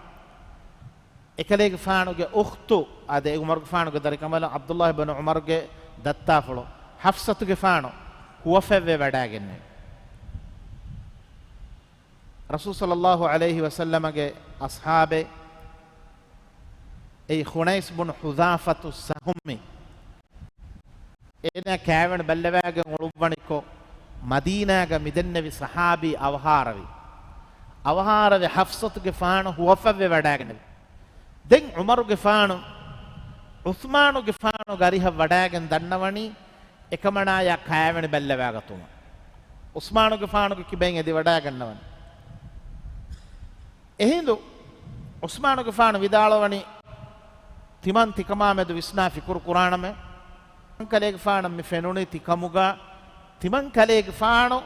އެކަލޭގެފާނުގެ އުޚްތު، އާދެ، ޢުމަރުގެފާނުގެ ދަރިކަނބަލަ ޢަބްދުﷲ ބިން ޢުމަރުގެ ދައްތާފުޅު ޙަފްޞަތުގެފާނު ހުވަފަތްވެ ވަޑައިގެންނެވި. ރަސޫލު ޞައްލައްލާހު ޢަލައިހި ވަސައްލަމަގެ އަޞްޙާބެއް، އެއީ ޚުނައިސް ބުނު ޙުޛާފަތު ސަހުމީ. އޭނާ ކާވެނި ބައްލަވާގެން އުޅުއްވަނިކޮށް، މަދީނާގަ މިދެންނެވި ޞަޙާބީ އަވަހާރަވި. އަވަހާރަވެ ޙަފްޞަތުގެފާނު ހުވަފަތްވެ ވަޑައިގެންނެވި. ދެން ޢުމަރުގެފާނު، ޢުޘްމާނުގެފާނުގެ އަރިހަށް ވަޑައިގެން ދަންނަވަނީ، އެކަމަނާޔާ ކާވެނި ބައްލަވާގަތުމަށް ޢުޘްމާނުގެފާނުގެ ކިބައިން އެދިވަޑައިގަންނަވަނީ. އެހިނދު ޢުޘްމާނުގެފާނު ވިދާޅުވަނީ، ތިމަން ތިކަމާމެދު ވިސްނާ ފިކުރު ކުރާނަމޭ. ތިމަން ކަލޭގެފާނަށް މި ފެނުނީ ތިކަމުގަ، ތިމަން ކަލޭގެފާނު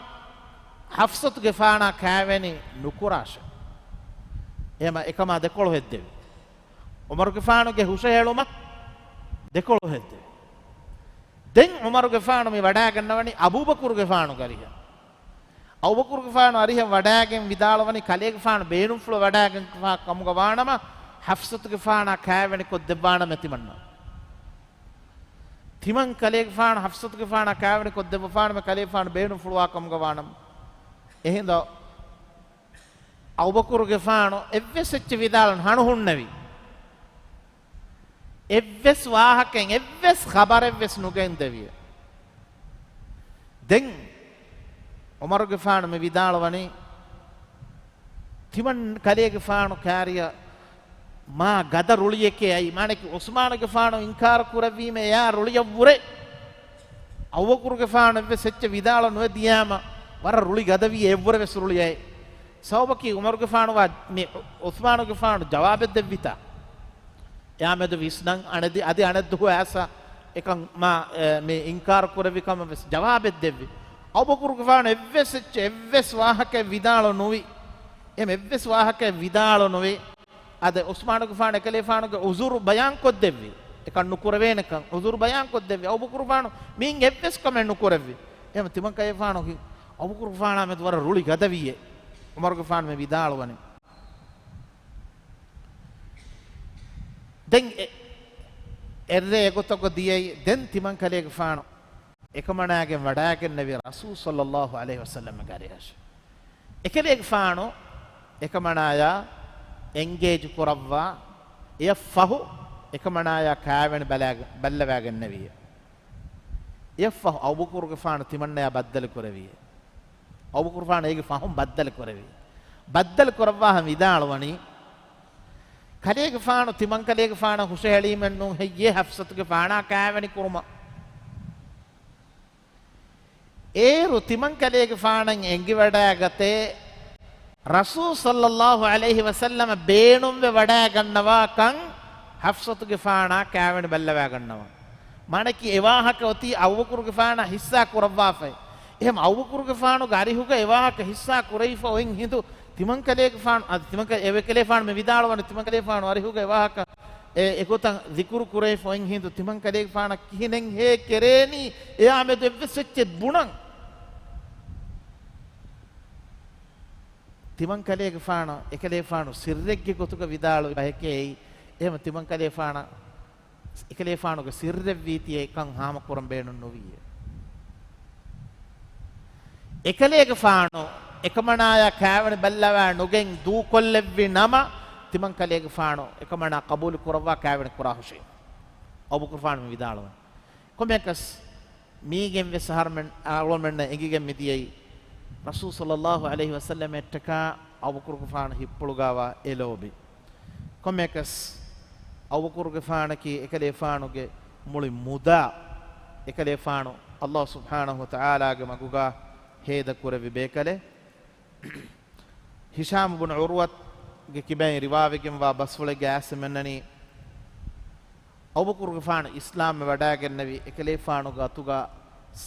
ޙަފްޞަތުގެފާނާ ކާވެނި ނުކުރާށޭ. އެހެމަ އެކަމާ ދެކޮޅު ހެއްދެވި. ޢުމަރުގެފާނުގެ ހުށަހެޅުމަށް ދެކޮޅު ހެއްދެވި. ދެން ޢުމަރުގެފާނު މި ވަޑައިގަންނަވަނީ އަބޫބަކުރުގެފާނުގެ އަރިހަށް. އަބޫބަކުރުގެފާނު އަރިހަށް ވަޑައިގެން ވިދާޅުވަނީ ކަލޭގެފާނު ބޭނުންފުޅު ވަޑައިގެންފާ ކަމުގަ ވާނަމަ، ޙަފްޞަތުގެފާނާ ކާވެނި ކޮށްދެއްވާނަމޭ ތިމަންނަށް. ތިމަން ކަލޭގެފާނު ޙަފްޞަތުގެފާނާ ކާވެނި ކޮށްދެއްވަފާނަމޭ ކަލޭގެފާނު ބޭނުންފުޅުވާ ކަމުގަ ވާނަމަ. އެހިނދު އަބޫބަކުރުގެފާނު އެއްވެސް އެއްޗެއް ވިދާޅު ނުހުންނެވި. އެއްވެސް ވާހަކައެއް، އެއްވެސް ޚަބަރެއްވެސް ނުގެންދެވި. ދެން ޢުމަރުގެފާނު މި ވިދާޅުވަނީ، ތިމަން ކަލޭގެފާނު ކާރިއަށް މާ ގަދަ ރުޅިއެކޭ އައީ. މާނަކީ ޢުސްމާނުގެފާނު އިންކާރު ކުރެއްވީމަ އެއާ ރުޅިއަށްވުރެ، އަބޫބަކުރުގެފާނު އެއްވެސް އެއްޗެއް ވިދާޅު ނުވެދިޔާމަ، ވަރަށް ރުޅި ގަދަވީ އެއްވުރެ ވެސް ރުޅިއައި. ސަބަބަކީ ޢުމަރުގެފާނުވާ މި ޢުސްމާނުގެފާނު ޖަވާބެއް ދެއްވިތާ. އެއާމެދު ވިސްނަން އަނެދި-، އަދި އަނެއްދުހު އައިސް އެކަން މާ، އެ، މި އިންކާރު ކުރެއްވި ކަމަށް ވެސް ޖަވާބެއް ދެއްވި. އަބޫބަކުރުގެފާނު އެއްވެސް އެއްޗެއް، އެއްވެސް ވާހަކައެއް ވިދާޅު ނުވި. އެހެން އެއްވެސް ވާހަކައެއް ވިދާޅު ނުވި. އަދި ޢުސްމާނުގެފާނު އެކަލޭފާނުގެ ޢުޛުރު ބަޔާން ކޮށްދެއްވި. އެކަން ނުކުރެވޭނެކަން ޢުޛުރު ބަޔާން ކޮށްދެއްވި. އަބޫބަކުރުގެފާނު މިއިން އެއްވެސް ކަމެއް ނުކުރެއްވި. އެހެން ތިމަން ކަލޭފާނު ކި-، އަބޫބަކުރުގެފާނާ މެދު ވަރަށް ރުޅި ގަދަވީއޭ. ޢުމަރުގެފާނު މި ވިދާޅުވަނީ. ދެން އެ-، އެއްރޭ އެގޮތަކަށް ދިޔައީ، ދެން ތިމަން ކަލޭގެފާނު އެކަމަނާގެން ވަޑާގެންނެވި ރަސޫލު ޞައްލައްލާހު ޢަލައިހި ވަސައްލަމްގެ އަރިއަށް. އެކަލޭގެފާނު އެކަމަނާޔާ އެންގޭޖް ކުރައްވާ، އެއަށްފަހު އެކަމަނާޔާ ކާވެނި ބަލާގެ-، ބައްލަވާގެންނެވި. އެއަށްފަހު އަބޫބަކުރުގެފާނު ތިމަންނަޔާ ބައްދަލު ކުރެވި. އަބޫބަކުރުގެފާނު އޭގެ ފަހުން ބައްދަލު ކުރެވި. ބައްދަލު ކުރައްވާހަ ވިދާޅުވަނީ، ކަލޭގެފާނު ތިމަން ކަލޭގެފާނަށް ހުށަހެޅީމެއް ނޫން ހެއްޔޭ ޙަފްޞަތުގެފާނާ ކާވެނި ކުރުމަށް. އޭރު ތިމަން ކަލޭގެފާނަށް އެނގިވަޑާގަތޭ، ރަސޫލު ޞައްލައްލާހު ޢަލައިހި ވަސައްލަމަ ބޭނުންވެ ވަޑާގަންނަވާކަން ޙަފްޞަތުގެފާނާ ކާވެނި ބައްލަވާގަންނަވާ. މާނަކީ އެވާހަކަ އޮތީ އަބޫބަކުރުގެފާނަށް ޙިއްޞާ ކުރައްވާފައި. އެހެން އަބޫބަކުރުގެފާނުގެ އަރިހުގަ އެވާހަކަ ޙިއްޞާ ކުރެވިފަ އޮތް ހިނދު، ތިމަން ކަލޭގެފާނު، އަދި ތިމަން ކަ-، އެކަލޭފާނު މި ވިދާޅުވަނީ ތިމަން ކަލޭގެފާނު އަރިހުގަ އެވާހަކަ އެ-، އެގޮތަށް ޛިކުރު ކުރެވިފަ އޮތް ހިނދު، ތިމަން ކަލޭގެފާނަށް ކިހިނެއްހޭ ކެރޭނީ އެއާމެދު އެއްވެސް އެއްޗެއް ބުނަން. ތިމަން ކަލޭގެފާނު، އެކަލޭފާނު ސިއްރެއްގެ ގޮތުގަ ވިދާޅުވި ބަހެކޭ އެއީ. އެހެން ތިމަން ކަލޭފާނަށް، އެކަލޭފާނުގެ ސިއްރެއްވީތީ އެކަން ހާމަކުރަން ބޭނުން ނުވީއޭ. އެކަލޭގެފާނު އެކަމަނާޔާ ކާވެނި ބައްލަވާ ނުގެން ދޫކޮށްލެއްވި ނަމަ، ތިމަން ކަލޭގެފާނު އެކަމަނާ ޤަބޫލު ކުރައްވާ ކާވެނި ކުރާ ހުށީ. އަބޫބަކުރުގެފާނު މި ވިދާޅުވަނީ. ކޮންމެއަކަސް މީގެން ވެސް އަހަރުމެން، އަޅުގަނޑުމެންނަށް އެނގިގެން މިދިޔައީ، ރަސޫލު ޞައްލައްލާހު ޢަލައިހި ވަސައްލަމައަށްޓަކާ އަބޫބަކުރުގެފާނު ހިތްޕުޅުގައިވާ އެ ލޯބި. ކޮންމެއަކަސް އަބޫބަކުރުގެފާނަކީ އެކަލޭފާނުގެ މުޅި މުދާ، އެކަލޭފާނު އައްލާހު ސުބްޙާނަހު ވަތަޢާލާގެ މަގުގަ ހޭދަ ކުރެއްވި ބޭކަލެއް. ހިޝާމު ބުނު ޢުރުވަތުގެ ކިބައިން ރިވާވެގެންވާ ބަސްފުޅެއްގެ އާސިމެންނަނީ، އަބޫބަކުރުގެފާނު އިސްލާމްވެ ވަޑާގެންނެވި އެކަލޭފާނުގެ އަތުގަ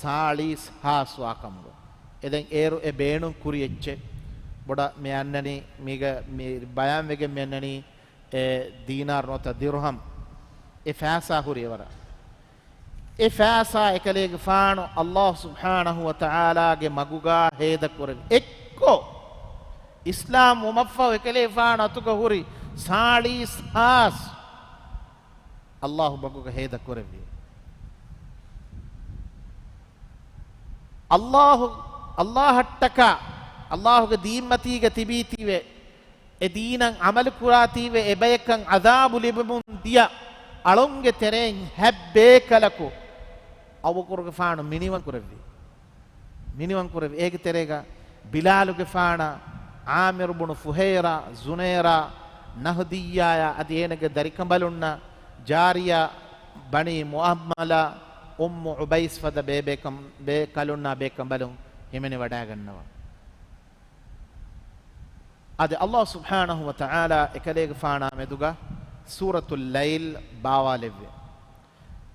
ސާޅީސް ހާސް ވާކަމުގަ. އެދެން އޭރު އެ ބޭނުން ކުރި އެއްޗެއް ބޮޑަށް މި އަންނަނީ، މީގަ މި ބަޔާންވެގެން މި އަންނަނީ، އެ ދީނާރު ނުވަތަ ދިރުހަމް އެ ފައިސާ ހުރި އެވަރަށް. އެ ފައިސާ އެކަލޭގެފާނު އައްލާހު ސުބްޙާނަހު ވަތަޢާލާގެ މަގުގަ ހޭދަ ކުރެވި. އެއްކޮށް، އިސްލާމް ވުމަށްފަހު އެކަލޭގެފާނު އަތުގަ ހުރި ސާޅީސް ހާސް އައްލާހު މަގުގަ ހޭދަ ކުރެއްވި. އައްލާހު، އައްލާހަށްޓަކާ، އައްލާހުގެ ދީންމަތީގަ ތިބީތީވެ، އެ ދީނަށް ޢަމަލު ކުރާތީވެ، އެބަޔަކަށް ޢަޛާބު ލިބެމުން ދިޔަ އަޅުންގެ ތެރެއިން ހަތް ބޭކަލަކު އަބޫބަކުރުގެފާނު މިނިވަން ކުރެއްވި. މިނިވަން ކުރެއްވި. އޭގެ ތެރޭގަ ބިލާލުގެފާނާ، ޢާމިރު ބުނު ފުހައިރާ، ޒުނޭރާ، ނަހްދިއްޔާޔާ އަދި އޭނަގެ ދަރިކަނބަލުންނާ، ޖާރިޔާ، ބަނީ މުޢައްމަލާ، އުއްމު ޢުބައިސް ފަދަ ބޭބޭކަން، ބޭކަލުންނާ ބޭކަނބަލުން ހިމެނިވަޑާގަންނަވާ. އަދި އައްލާހު ސުބްޙާނަހު ވަތަޢާލާ އެކަލޭގެފާނާ މެދުގަ ސޫރަތުލް ލައިލް ބާވާލެއްވި.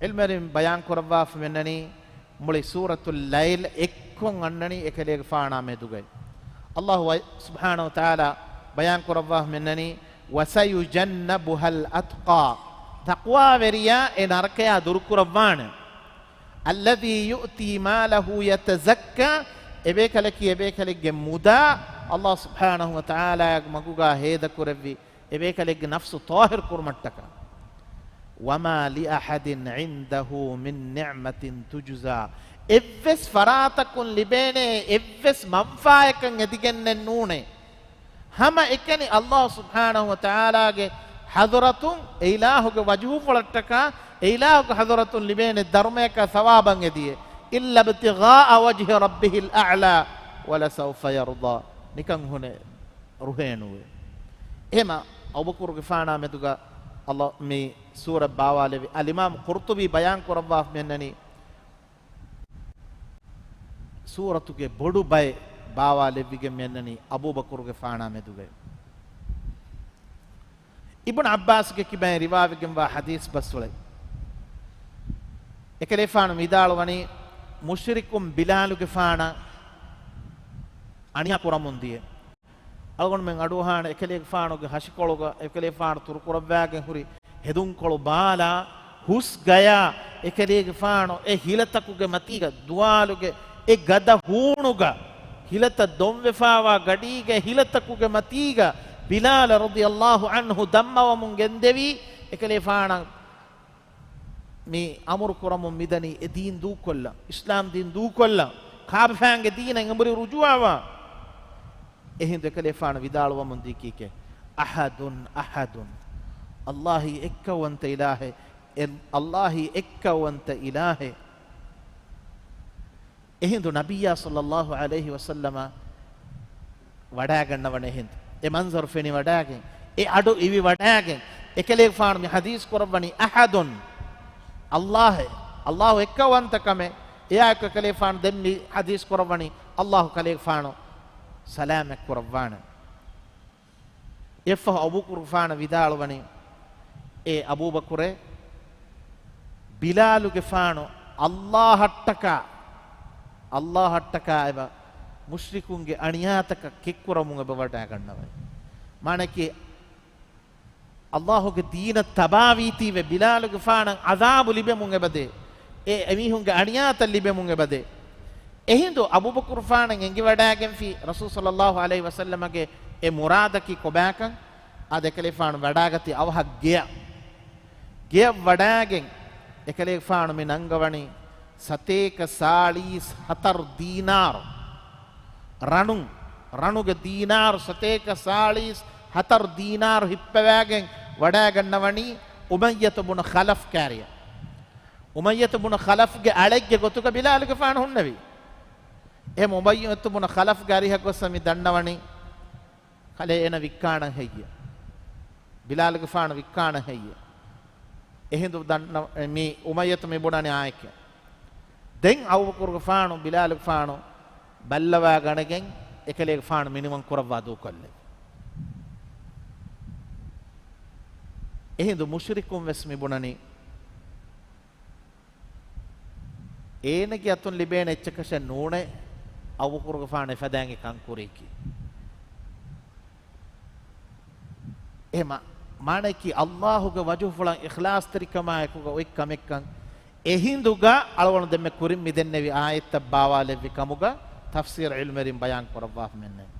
ޢިލްމުވެރިން ބަޔާން ކުރައްވާފަ މިއަންނަނީ، މުޅި ސޫރަތުލް ލައިލް އެއްކޮށް އަންނަނީ އެކަލޭގެފާނާ މެދުގައި. އައްލާހު ވަ-، ސުބްޙާނަހު ވަތަޢާލާ ބަޔާން ކުރައްވާފަ މިއަންނަނީ، وَسَيُجَنَّبُهَا الْأَتْقَى، ތަޤްވާވެރިޔާ އެ ނަރަކަޔާ ދުރުކުރައްވާނެ. الَّذِي يُؤْتِي مَالَهُ يَتَزَكَّى، އެބޭކަލަކީ އެބޭކަލެއްގެ މުދާ އައްލާހު ސުބްޙާނަހު ވަތަޢާލާގެ މަގުގަ ހޭދަ ކުރެއްވި، އެބޭކަލެއްގެ ނަފްސު ޠާހިރު ކުރުމަށްޓަކާ. وَمَا لِأَحَدٍ عِندَهُ مِن نِّعْمَةٍ تُجْزَى، އެއްވެސް ފަރާތަކުން ލިބޭނެ އެއްވެސް މަންފާޔަކަށް އެދިގެންނެއް ނޫނޭ. ހަމަ އެކަނި އައްލާހު ސުބްޙާނަހު ވަތަޢާލާގެ ޙަޟްރަތުން، އެ އިލާހުގެ ވަޖްހުފުޅަށްޓަކާ، އެ އިލާހުގެ ޙަޟްރަތުން ލިބޭނެ ދަރުމަޔަކާ ސަވާބަށް އެދިޔޭ. إلا ابتغاء وجه ربه الأعلى ولسوف يرضى. ނިކަން ހުނެއް ރުހޭނުވޭ. އެހެމަ އަބޫބަކުރުގެފާނާ މެދުގަ އަލް-، މި ސޫރަ ބާވާލެވި. އަލްއިމާމް ޤުރްޠުބީ ބަޔާން ކުރައްވާފަ މިއަންނަނީ، ސޫރަތުގެ ބޮޑު ބައެއް ބާވާލެއްވިގެން މިއަންނަނީ އަބޫބަކުރުގެފާނާ މެދުގައި. އިބްނު ޢައްބާސްގެ ކިބައިން ރިވާވެގެންވާ ޙަދީޘް ބަސްފުޅެއް. އެކަލޭފާނު ވިދާޅުވަނީ، މުޝްރިކުން ބިލާލުގެފާނަށް އަނިޔާ ކުރަމުން ދިޔަ. އަޅުގަނޑުމެން އަޑުއަހާނެ އެކަލޭގެފާނުގެ ހަށިކޮޅުގަ އެކަލޭފާނު ތުރުކުރައްވާގެން ހުރި ހެދުންކޮޅު ބާލާ، ހުސް ގަޔާ އެކަލޭގެފާނު އެ ހިލަތަކުގެ މަތީގަ، ދުވާލުގެ އެ ގަދަ ހޫނުގަ، ހިލަތައް ދޮންވެފާވާ ގަޑީގެ ހިލަތަކުގެ މަތީގަ ބިލާލަށް ރަޟިޔަﷲ ޢަންހު ދަންމަވަމުން ގެންދެވީ، އެކަލޭފާނަށް މި އަމުރު ކުރަމުން މިދަނީ އެ ދީން ދޫކޮށްލަން، އިސްލާމް ދީން ދޫކޮށްލަން، ކާފައިންގެ ދީނަށް އެނބުރި ރުޖޫޢަވާ. އެހިނދު އެކަލޭފާނު ވިދާޅުވަމުން ދީކީކޭ؟ أحد، أحد. ﷲ އެއްކައުވަންތަ އިލާހެއް، އެ-، ﷲ އެއްކައުވަންތަ އިލާހެއް. އެހިނދު ނަބިއްޔާ ޞައްލަﷲ ޢަލައިހި ވަސައްލަމަ ވަޑާގަންނަވަން އެހިނދު. އެ މަންޒަރު ފެނިވަޑާގެން، އެ އަޑު އިވިވަޑާގެން، އެކަލޭގެފާނު މި ޙަދީޘް ކުރައްވަނީ أحد، ﷲ، ﷲ އެއްކައުވަންތަ ކަމެއް. އެއާއެކު އެކަލޭގެފާނު ދެން މި ޙަދީޘް ކުރައްވަނީ، ﷲ ކަލޭގެފާނު ސަލާމަތް ކުރައްވާނެ. އެއަށްފަހު އަބޫބަކުރުގެފާނަށް ވިދާޅުވަނީ، އޭ އަބޫބަކުރޭ، ބިލާލުގެފާނު ﷲ އަށްޓަކާ، ﷲ އަށްޓަކާ އެބަ މުޝްރިކުންގެ އަނިޔާތަކަށް ކެތްކުރަމުން އެބަ ވަޑާގަންނަވައި. މާނައަކީ، ﷲ ގެ ދީނަށް ތަބާވީތީވެ ބިލާލުގެފާނަށް ޢަޛާބު ލިބެމުން އެބަދޭ، އެ އެމީހުންގެ އަނިޔާތައް ލިބެމުން އެބަދޭ. އެހިނދު އަބޫބަކުރުގެފާނަށް އެނގިވަޑާގެންފި ރަސޫލު ޞައްލަﷲ ޢަލައިހި ވަސައްލަމަގެ އެ މުރާދަކީ ކޮބާކަން. އާދެ، އެކަލޭގެފާނު ވަޑާގަތީ އަވަހަށް ގެޔަށް. ގެޔަށް ވަޑާގެން އެކަލޭގެފާނު މި ނަންގަވަނީ ސަތޭކަ ސާޅީސް ހަތަރު ދީނާރު. ރަނު، ރަނުގެ ދީނާރު ސަތޭކަ ސާޅީސް ހަތަރު ދީނާރު ހިއްޕަވާގެން ވަޑާގަންނަވަނީ އުމައްޔަތު ބުނު ޚަލަފް ކާރިއަށް. އުމައްޔަތު ބުނު ޚަލަފްގެ އަޅެއްގެ ގޮތުގަ ބިލާލުގެފާނު ހުންނެވި. އެހެން އުމައްޔަތު ބުނު ޚަލަފްގެ އަރިހަށް ގޮއްސަ މި ދަންނަވަނީ، ކަލޭ އޭނަ ވިއްކާނަން ހެއްޔެ؟ ބިލާލުގެފާނު ވިއްކާނަން ހެއްޔެ؟ އެހިނދު ދަންނަ-، މި އުމައްޔަތު މި ބުނަނީ އާއެކޭ. ދެން އަބޫބަކުރުގެފާނު، ބިލާލުގެފާނު ބައްލަވާ ގަނެގެން އެކަލޭގެފާނު މިނިވަން ކުރައްވާ ދޫކޮށްލެވި. އެހިނދު މުޝްރިކުން ވެސް މި ބުނަނީ، އޭނަގެ އަތުން ލިބޭނެ އެއްޗަކަށެއް ނޫނޭ އަބޫބަކުރުގެފާނު އެފަދައިން އެ ކަން ކުރީކީ. އެހެމަ މާނައަކީ، ﷲގެ ވަޖުހުފުޅަށް އިޚްލާޞްތެރިކަމާއެކުގަ އޮތް ކަމެއްކަން. އެހިނދުގަ އަޅުގަނޑު ދެންމެ ކުރިން މި ދެންނެވި އާޔަތްތައް ބާވާލެއްވި ކަމުގަ ތަފްސީރު ޢިލްމުވެރިން ބަޔާން ކުރައްވާފަ މެންނެވި.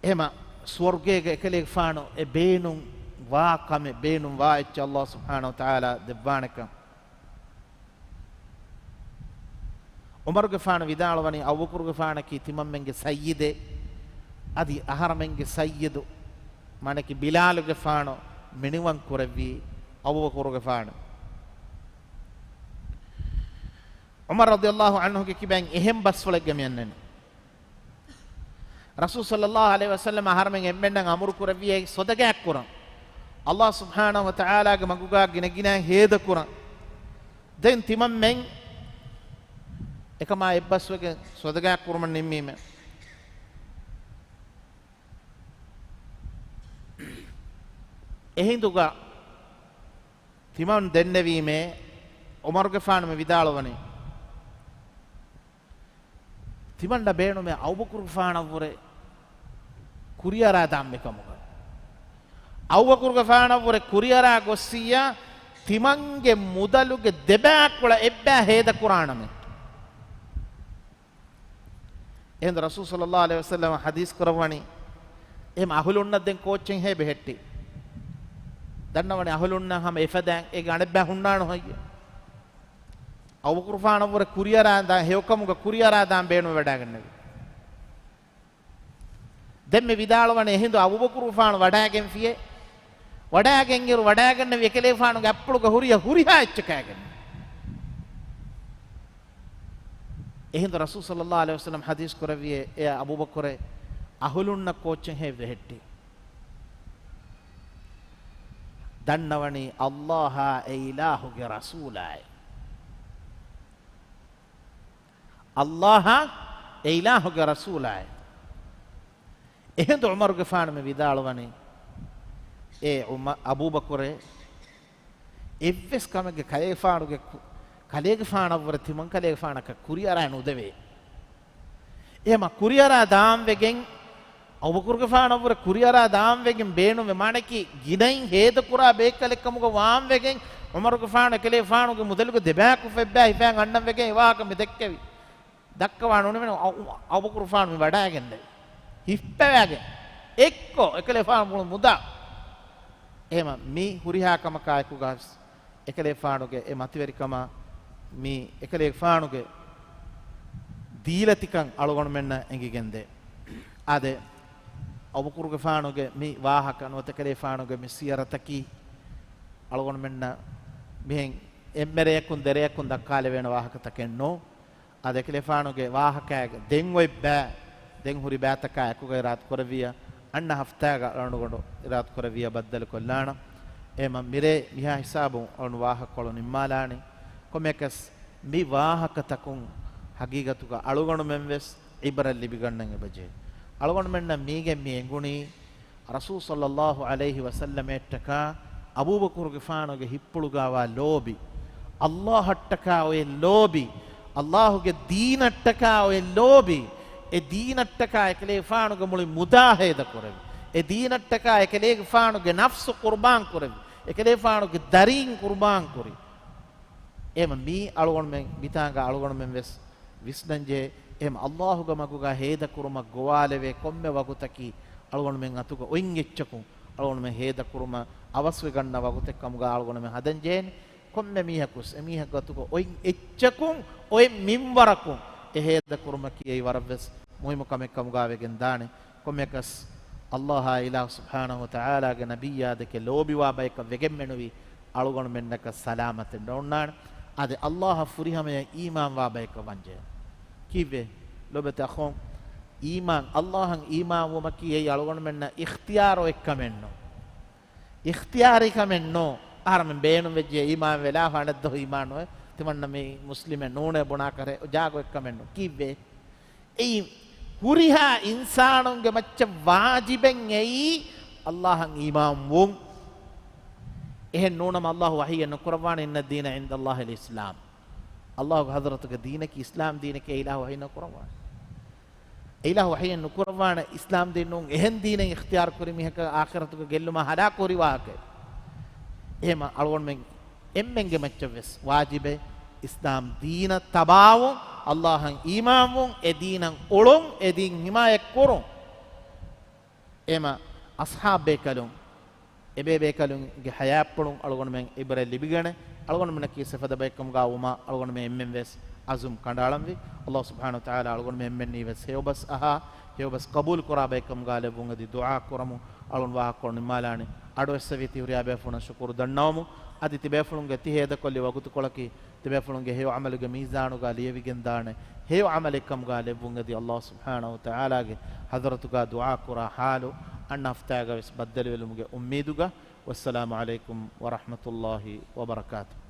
އެހެމަ ސުވަރުގޭގަ އެކަލޭގެފާނު އެ ބޭނުން ވާ ކަމެއް، ބޭނުން ވާ އެއްޗެއް ﷲ ސުބްޙާނަހޫ ވަތަޢާލާ ދެއްވާނެކަން. ޢުމަރުގެފާނު ވިދާޅުވަނީ، އަބޫބަކުރުގެފާނަކީ ތިމަންމެންގެ ސައްޔިދެއް، އަދި އަހަރަމެންގެ ސައްޔިދު، މާނައަކީ ބިލާލުގެފާނު މިނިވަން ކުރެއްވީ އަބޫބަކުރުގެފާނު. ޢުމަރު ރަޟިޔަﷲ ޢަންހުގެ ކިބައިން އެހެން ބަސްފުޅެއްގަ މިއަންނަނީ. ރަސޫލު ޞައްލަﷲ ޢަލައިހި ވަސައްލަމަ އަހަރަމެން އެންމެންނަށް އަމުރު ކުރެއްވިއޭ ޞަދަޤާތް ކުރަން. ﷲ ސުބްޙާނަހޫ ވަތަޢާލާގެ މަގުގާ ގިނަގިނައިން ހޭދަ ކުރަން. ދެން ތިމަންމެން އެކަމާ އެއްބަސްވެގެން ޞަދަޤާތް ކުރުމަށް ނިންމީމޭ. އެހިނދުގަ ތިމަން ދެންނެވީމޭ، ޢުމަރުގެފާނު މި ވިދާޅުވަނީ، ތިމަންނަށް ބޭނުމޭ އަބޫބަކުރުގެފާނަށްވުރެ ކުރިއަރާ ދާން މިކަމުގަ. އަބޫބަކުރުގެފާނަށްވުރެ ކުރިއަރާ ގޮއްސިއްޔާ، ތިމަންގެ މުދަލުގެ ދެބައިކުޅަ އެއްބައި ހޭދަ ކުރާނަމޭ. އެހިނދު ރަސޫލު ޞައްލަﷲ ޢަލައިހި ވަސައްލަމަ ޙަދީޘް ކުރައްވަނީ، އެހެމަ އަހުލުންނަށް ދެން ކޯއްޗެއް ހޭ ބެހެއްޓީ؟ ދަންނަވަނީ އަހުލުންނަށް ހަމަ އެފަދައިން އޭގެ އަނެއްބައި ހުންނާނު ހެއްޔެވެ؟ އަބޫބަކުރުގެފާނަށްވުރެ ކުރިއަރާ ދާ، ހެޔޮކަމުގަ ކުރިއަރާ ދާން ބޭނުން ވެވަޑައިގަންނެވި. ދެން މި ވިދާޅުވަނީ އެހިނދު އަބޫބަކުރުގެފާނު ވަޑައިގެންފިޔޭ. ވަޑާގެން އިރު ވަޑާގަންނެވި އެކަލޭފާނުގެ އައްޕުޅުގަ ހުރިހާ، ހުރިހާ އެއްޗަކާގެން. އެހިނދު ރަސޫލު ޞައްލައްލާހު ޢަލައިހި ވަސައްލަމަ ޙަދީޘް ކުރެއްވިއޭ، އޭ އަބޫބަކުރޭ، އަހުލުންނަށް ކޯއްޗެއް ހޭ ވެހެއްޓި. ދަންނަވަނީ ﷲ އާ އެ އިލާހުގެ ރަސޫލާއޭ. ﷲ އާ އެ އިލާހުގެ ރަސޫލާއޭ. އެހިނދު ޢުމަރުގެފާނު މި ވިދާޅުވަނީ، އޭ ޢުމަ-، އަބޫބަކުރޭ، އެއްވެސް ކަމެއްގެ ކަލޭފާނުގެ ކު-، ކަލޭގެފާނަށްވުރެ ތިމަން ކަލޭގެފާނަކަށް ކުރިއަރާ ނުދެވޭ. އެހެމަ ކުރިއަރާ ދާންވެގެން، އަބޫބަކުރުގެފާނަށްވުރެ ކުރިއަރާ ދާންވެގެން ބޭނުމެ މާނަކީ ގިނައިން ހޭދަކުރާ ބޭކަލެއްކަމުގަ ވާންވެގެން، ޢުމަރުގެފާނު އެކަލޭފާނުގެ މުދަލުގެ ދެބާކު ފެއްބާ ހިފައިން އަންނަން ވެގެން އެ ވާހަކަ މި ދެއްކެވި. ދައްކަވާ ނުނިމެން އަ-، އަ-، އަބޫބަކުރުފާނު މި ވަޑާގެންނެވި. ހިއްޕެވާގެން. އެއްކޮށް އެކަލޭފާނު މުޅި މުދާ. އެހެމަ މި ހުރިހާ ކަމަކާ އެކުގަސް އެކަލޭފާނުގެ އެ މަތިވެރިކަމާ މި އެކަލޭފާނުގެ ދީލަތިކަން އަޅުގަނޑުމެންނަށް އެނގިގެންދޭ. އާދެ، އަބޫބަކުރުގެފާނުގެ މި ވާހަކަ ނުވަތަ އެކަލޭފާނުގެ މި ސިޔަރަތަކީ އަޅުގަނޑުމެންނަށް މިހެން އެންމެ ރެޔަކުން ދެރެޔަކުން ދައްކާލެވޭނެ ވާހަކަތަކެއް ނޫން. އާދެ، އެކަލޭފާނުގެ ވާހަކައިގެ ދެން އޮތް ބައި، ދެން ހުރި ބައިތަކާ އެކުގަ އިރާދަ ކުރެއްވިއްޔާ، އަންނަ ހަފްތާގަ އަޅުގަނޑު އިރާދަ ކުރެއްވިއްޔާ ބައްދަލުކޮށްލާނަން. އެހެމަ މިރޭ މިހާ ހިސާބުން އަޅުގަނޑު ވާހަކަކޮޅު ނިންމާލާނީ. ކޮންމެއަކަސް މި ވާހަކަތަކުން ހަގީގަތުގަ އަޅުގަނޑުމެން ވެސް ޢިބްރަތް ލިބިގަންނަން އެބަޖެހޭ. އަޅުގަނޑުމެންނަށް މީގެން މި އެނގުނީ، ރަސޫލު ޞައްލައްލާހު ޢަލައިހި ވަސައްލަމައަށްޓަކާ އަބޫބަކުރުގެފާނުގެ ހިއްޕުޅުގައިވާ ލޯބި، ﷲއަށްޓަކާ އޮތް ލޯބި، ﷲގެ ދީނަށްޓަކާ އޮތް ލޯބި، އެ ދީނަށްޓަކާ އެކަލޭގެފާނުގެ މުޅި މުދާ ހޭދަކުރެވި، އެ ދީނަށްޓަކާ އެކަލޭގެފާނުގެ ނަފްސު ޤުރުބާން ކުރެވި، އެކަލޭގެފާނުގެ ދަރީން ޤުރުބާން ކުރި. އެހެމަ މީ އަޅުގަނޑުމެން މިތާނގަ އަޅުގަނޑުމެން ވެސް ވިސްނަންޖެހޭ. އެހެމަ ﷲގެ މަގުގަ ހޭދަކުރުމަށް ގޮވާލެވޭ ކޮންމެ ވަގުތަކީ އަޅުގަނޑުމެން އަތުގަ އޮތް އެއްޗަކުން އަޅުގަނޑުމެން ހޭދަކުރުމަށް އަވަސްވެގަންނަ ވަގުތެއް ކަމުގަ އަޅުގަނޑުމެން ހަދަންޖެހޭނެ. ކޮންމެ މީހަކުވެސް އެމީހަކު އަތުގަ އޮތް އެއްޗަކުން އޮތް މިންވަރަކުން އެ ހޭދަކުރުމަކީ އެއީ ވަރަށްވެސް މުހިއްމު ކަމެއް ކަމުގަ ވެގެން ދާނެ. ކޮންމެއަކަސް ﷲ އާ އިލާހު ސުބްޙާނަހު ވަތަޢާލާގެ ނަބިއްޔާދެކެ ލޯބިވާ ބަޔަކަށް ވެގެން މެނުވީ އަޅުގަނޑުމެންނަކަށް ސަލާމަތެއް ނޯންނާނެ. އާދެ، ﷲ އަށް ފުރިހަމަޔަށް އީމާންވާ ބަޔަކަށް ވަންޖެހޭ. ކީއްވެ؟ ލޯބިވެތި އަޚުން، އީމާން، ﷲ އަށް އީމާންވުމަކީ އެއީ އަޅުގަނޑުމެންނަށް އިޚްތިޔާރު އޮތްކަމެއްނޫން. އިޚްތިޔާރީ ކަމެއްނޫން. އަހަރެމެން ބޭނުންވެއްޖެ އީމާން ވެލާ ފަނަށްދޯ އީމާން ނުވެ. ތިމަންނަ މީ މުސްލިމެއް ނޫނޭ ބުނާކަށް ޖާގަ އޮތްކަމެއްނޫން. ކީއްވެ؟ އެއީ ހުރިހާ އިންސާނުންގެ މައްޗަށް ވާޖިބެއް އެއީ ﷲ އަށް އީމާންވުން. އެހެން ނޫނަމަ ﷲ ވަޙީއެއް ނުކުރައްވާނެ، "إن الدين عند الله الإسلام." ﷲގެ ޙަޟްރަތުގަ ދީނަކީ އިސްލާމް ދީނެކޭ އިލާހު ވަޙީ ނުކުރައްވާނެ. އިލާހު ވަޙީއެއް ނުކުރައްވާނެ އިސްލާމް ދީން ނޫން، އެހެން ދީނެއް އިޚްތިޔާރު ކުރި މީހަކަށް އާޚިރަތުގެ ގެއްލުމާ ހަލާކު ހުރި ވާހަކައެއް. އެހެމަ އަޅުގަނޑުމެން އެންމެންގެ މައްޗަށްވެސް ވާޖިބެއް އިސްލާމް ދީނަށް ތަބާވުން، ﷲ އަށް އީމާންވުން، އެ ދީނަށް އުޅުން، އެ ދީން ހިމާޔަތް ކުރުން. އެހެމަ އަޞްޙާބް ބޭކަލުން، އެބޭބޭކަލުންގެ ޙަޔާތްޕުޅުން އަޅުގަނޑުމެން ޢިބްރަތް ލިބިގަނެ، އަޅުގަނޑުމެންނަކީ އެފަދަ ބައެއްކަމުގަ ވުމަށް އަޅުގަނޑުމެން އެންމެން ވެސް ޢަޒުމް ކަނޑައަޅަންވީ. ﷲ ސުބްޙާނަހު ވަތަޢާލާ އަޅުގަނޑުމެން އެންމެންނީ ވެސް ހެޔޮބަސް އަހާ، ހެޔޮބަސް ޤަބޫލުކުރާ ބައެއްކަމުގަ ލެއްވުން އެދި ދުޢާ ކުރަމު. އަޅުން ވާހަކަކޮޅު ނިންމާލާނެ. އަޑުއެއްސެވި ތިހުރިހާ ބޭފުޅުން ޝުކުރު ދަންނަވަމު. އަދި ތިބޭފުޅުންގެ ތި ހޭދަކޮށްލި ވަގުތުކޮޅަކީ ތިބޭފުޅުންގެ ހެޔޮ ޢަމަލުގެ މީޒާނުގަ ލިޔެވިގެންދާނެ ހެޔޮ ޢަމަލެއްކަމުގަ ލެއްވުން އެދި ﷲ ސުބްޙާނަހު ވަތަޢާލާގެ ޙަޟްރަތުގަ ދުޢާ ކުރާ ޙާލު. އަންނަ ހަފްތާގަ ވެސް ބައްދަލުވެލުމުގެ އުއްމީދުގަ. ވައްސަލާމު ޢަލައިކުމް ވަރަޙްމަތުﷲ ވަބަރަކާތުހު.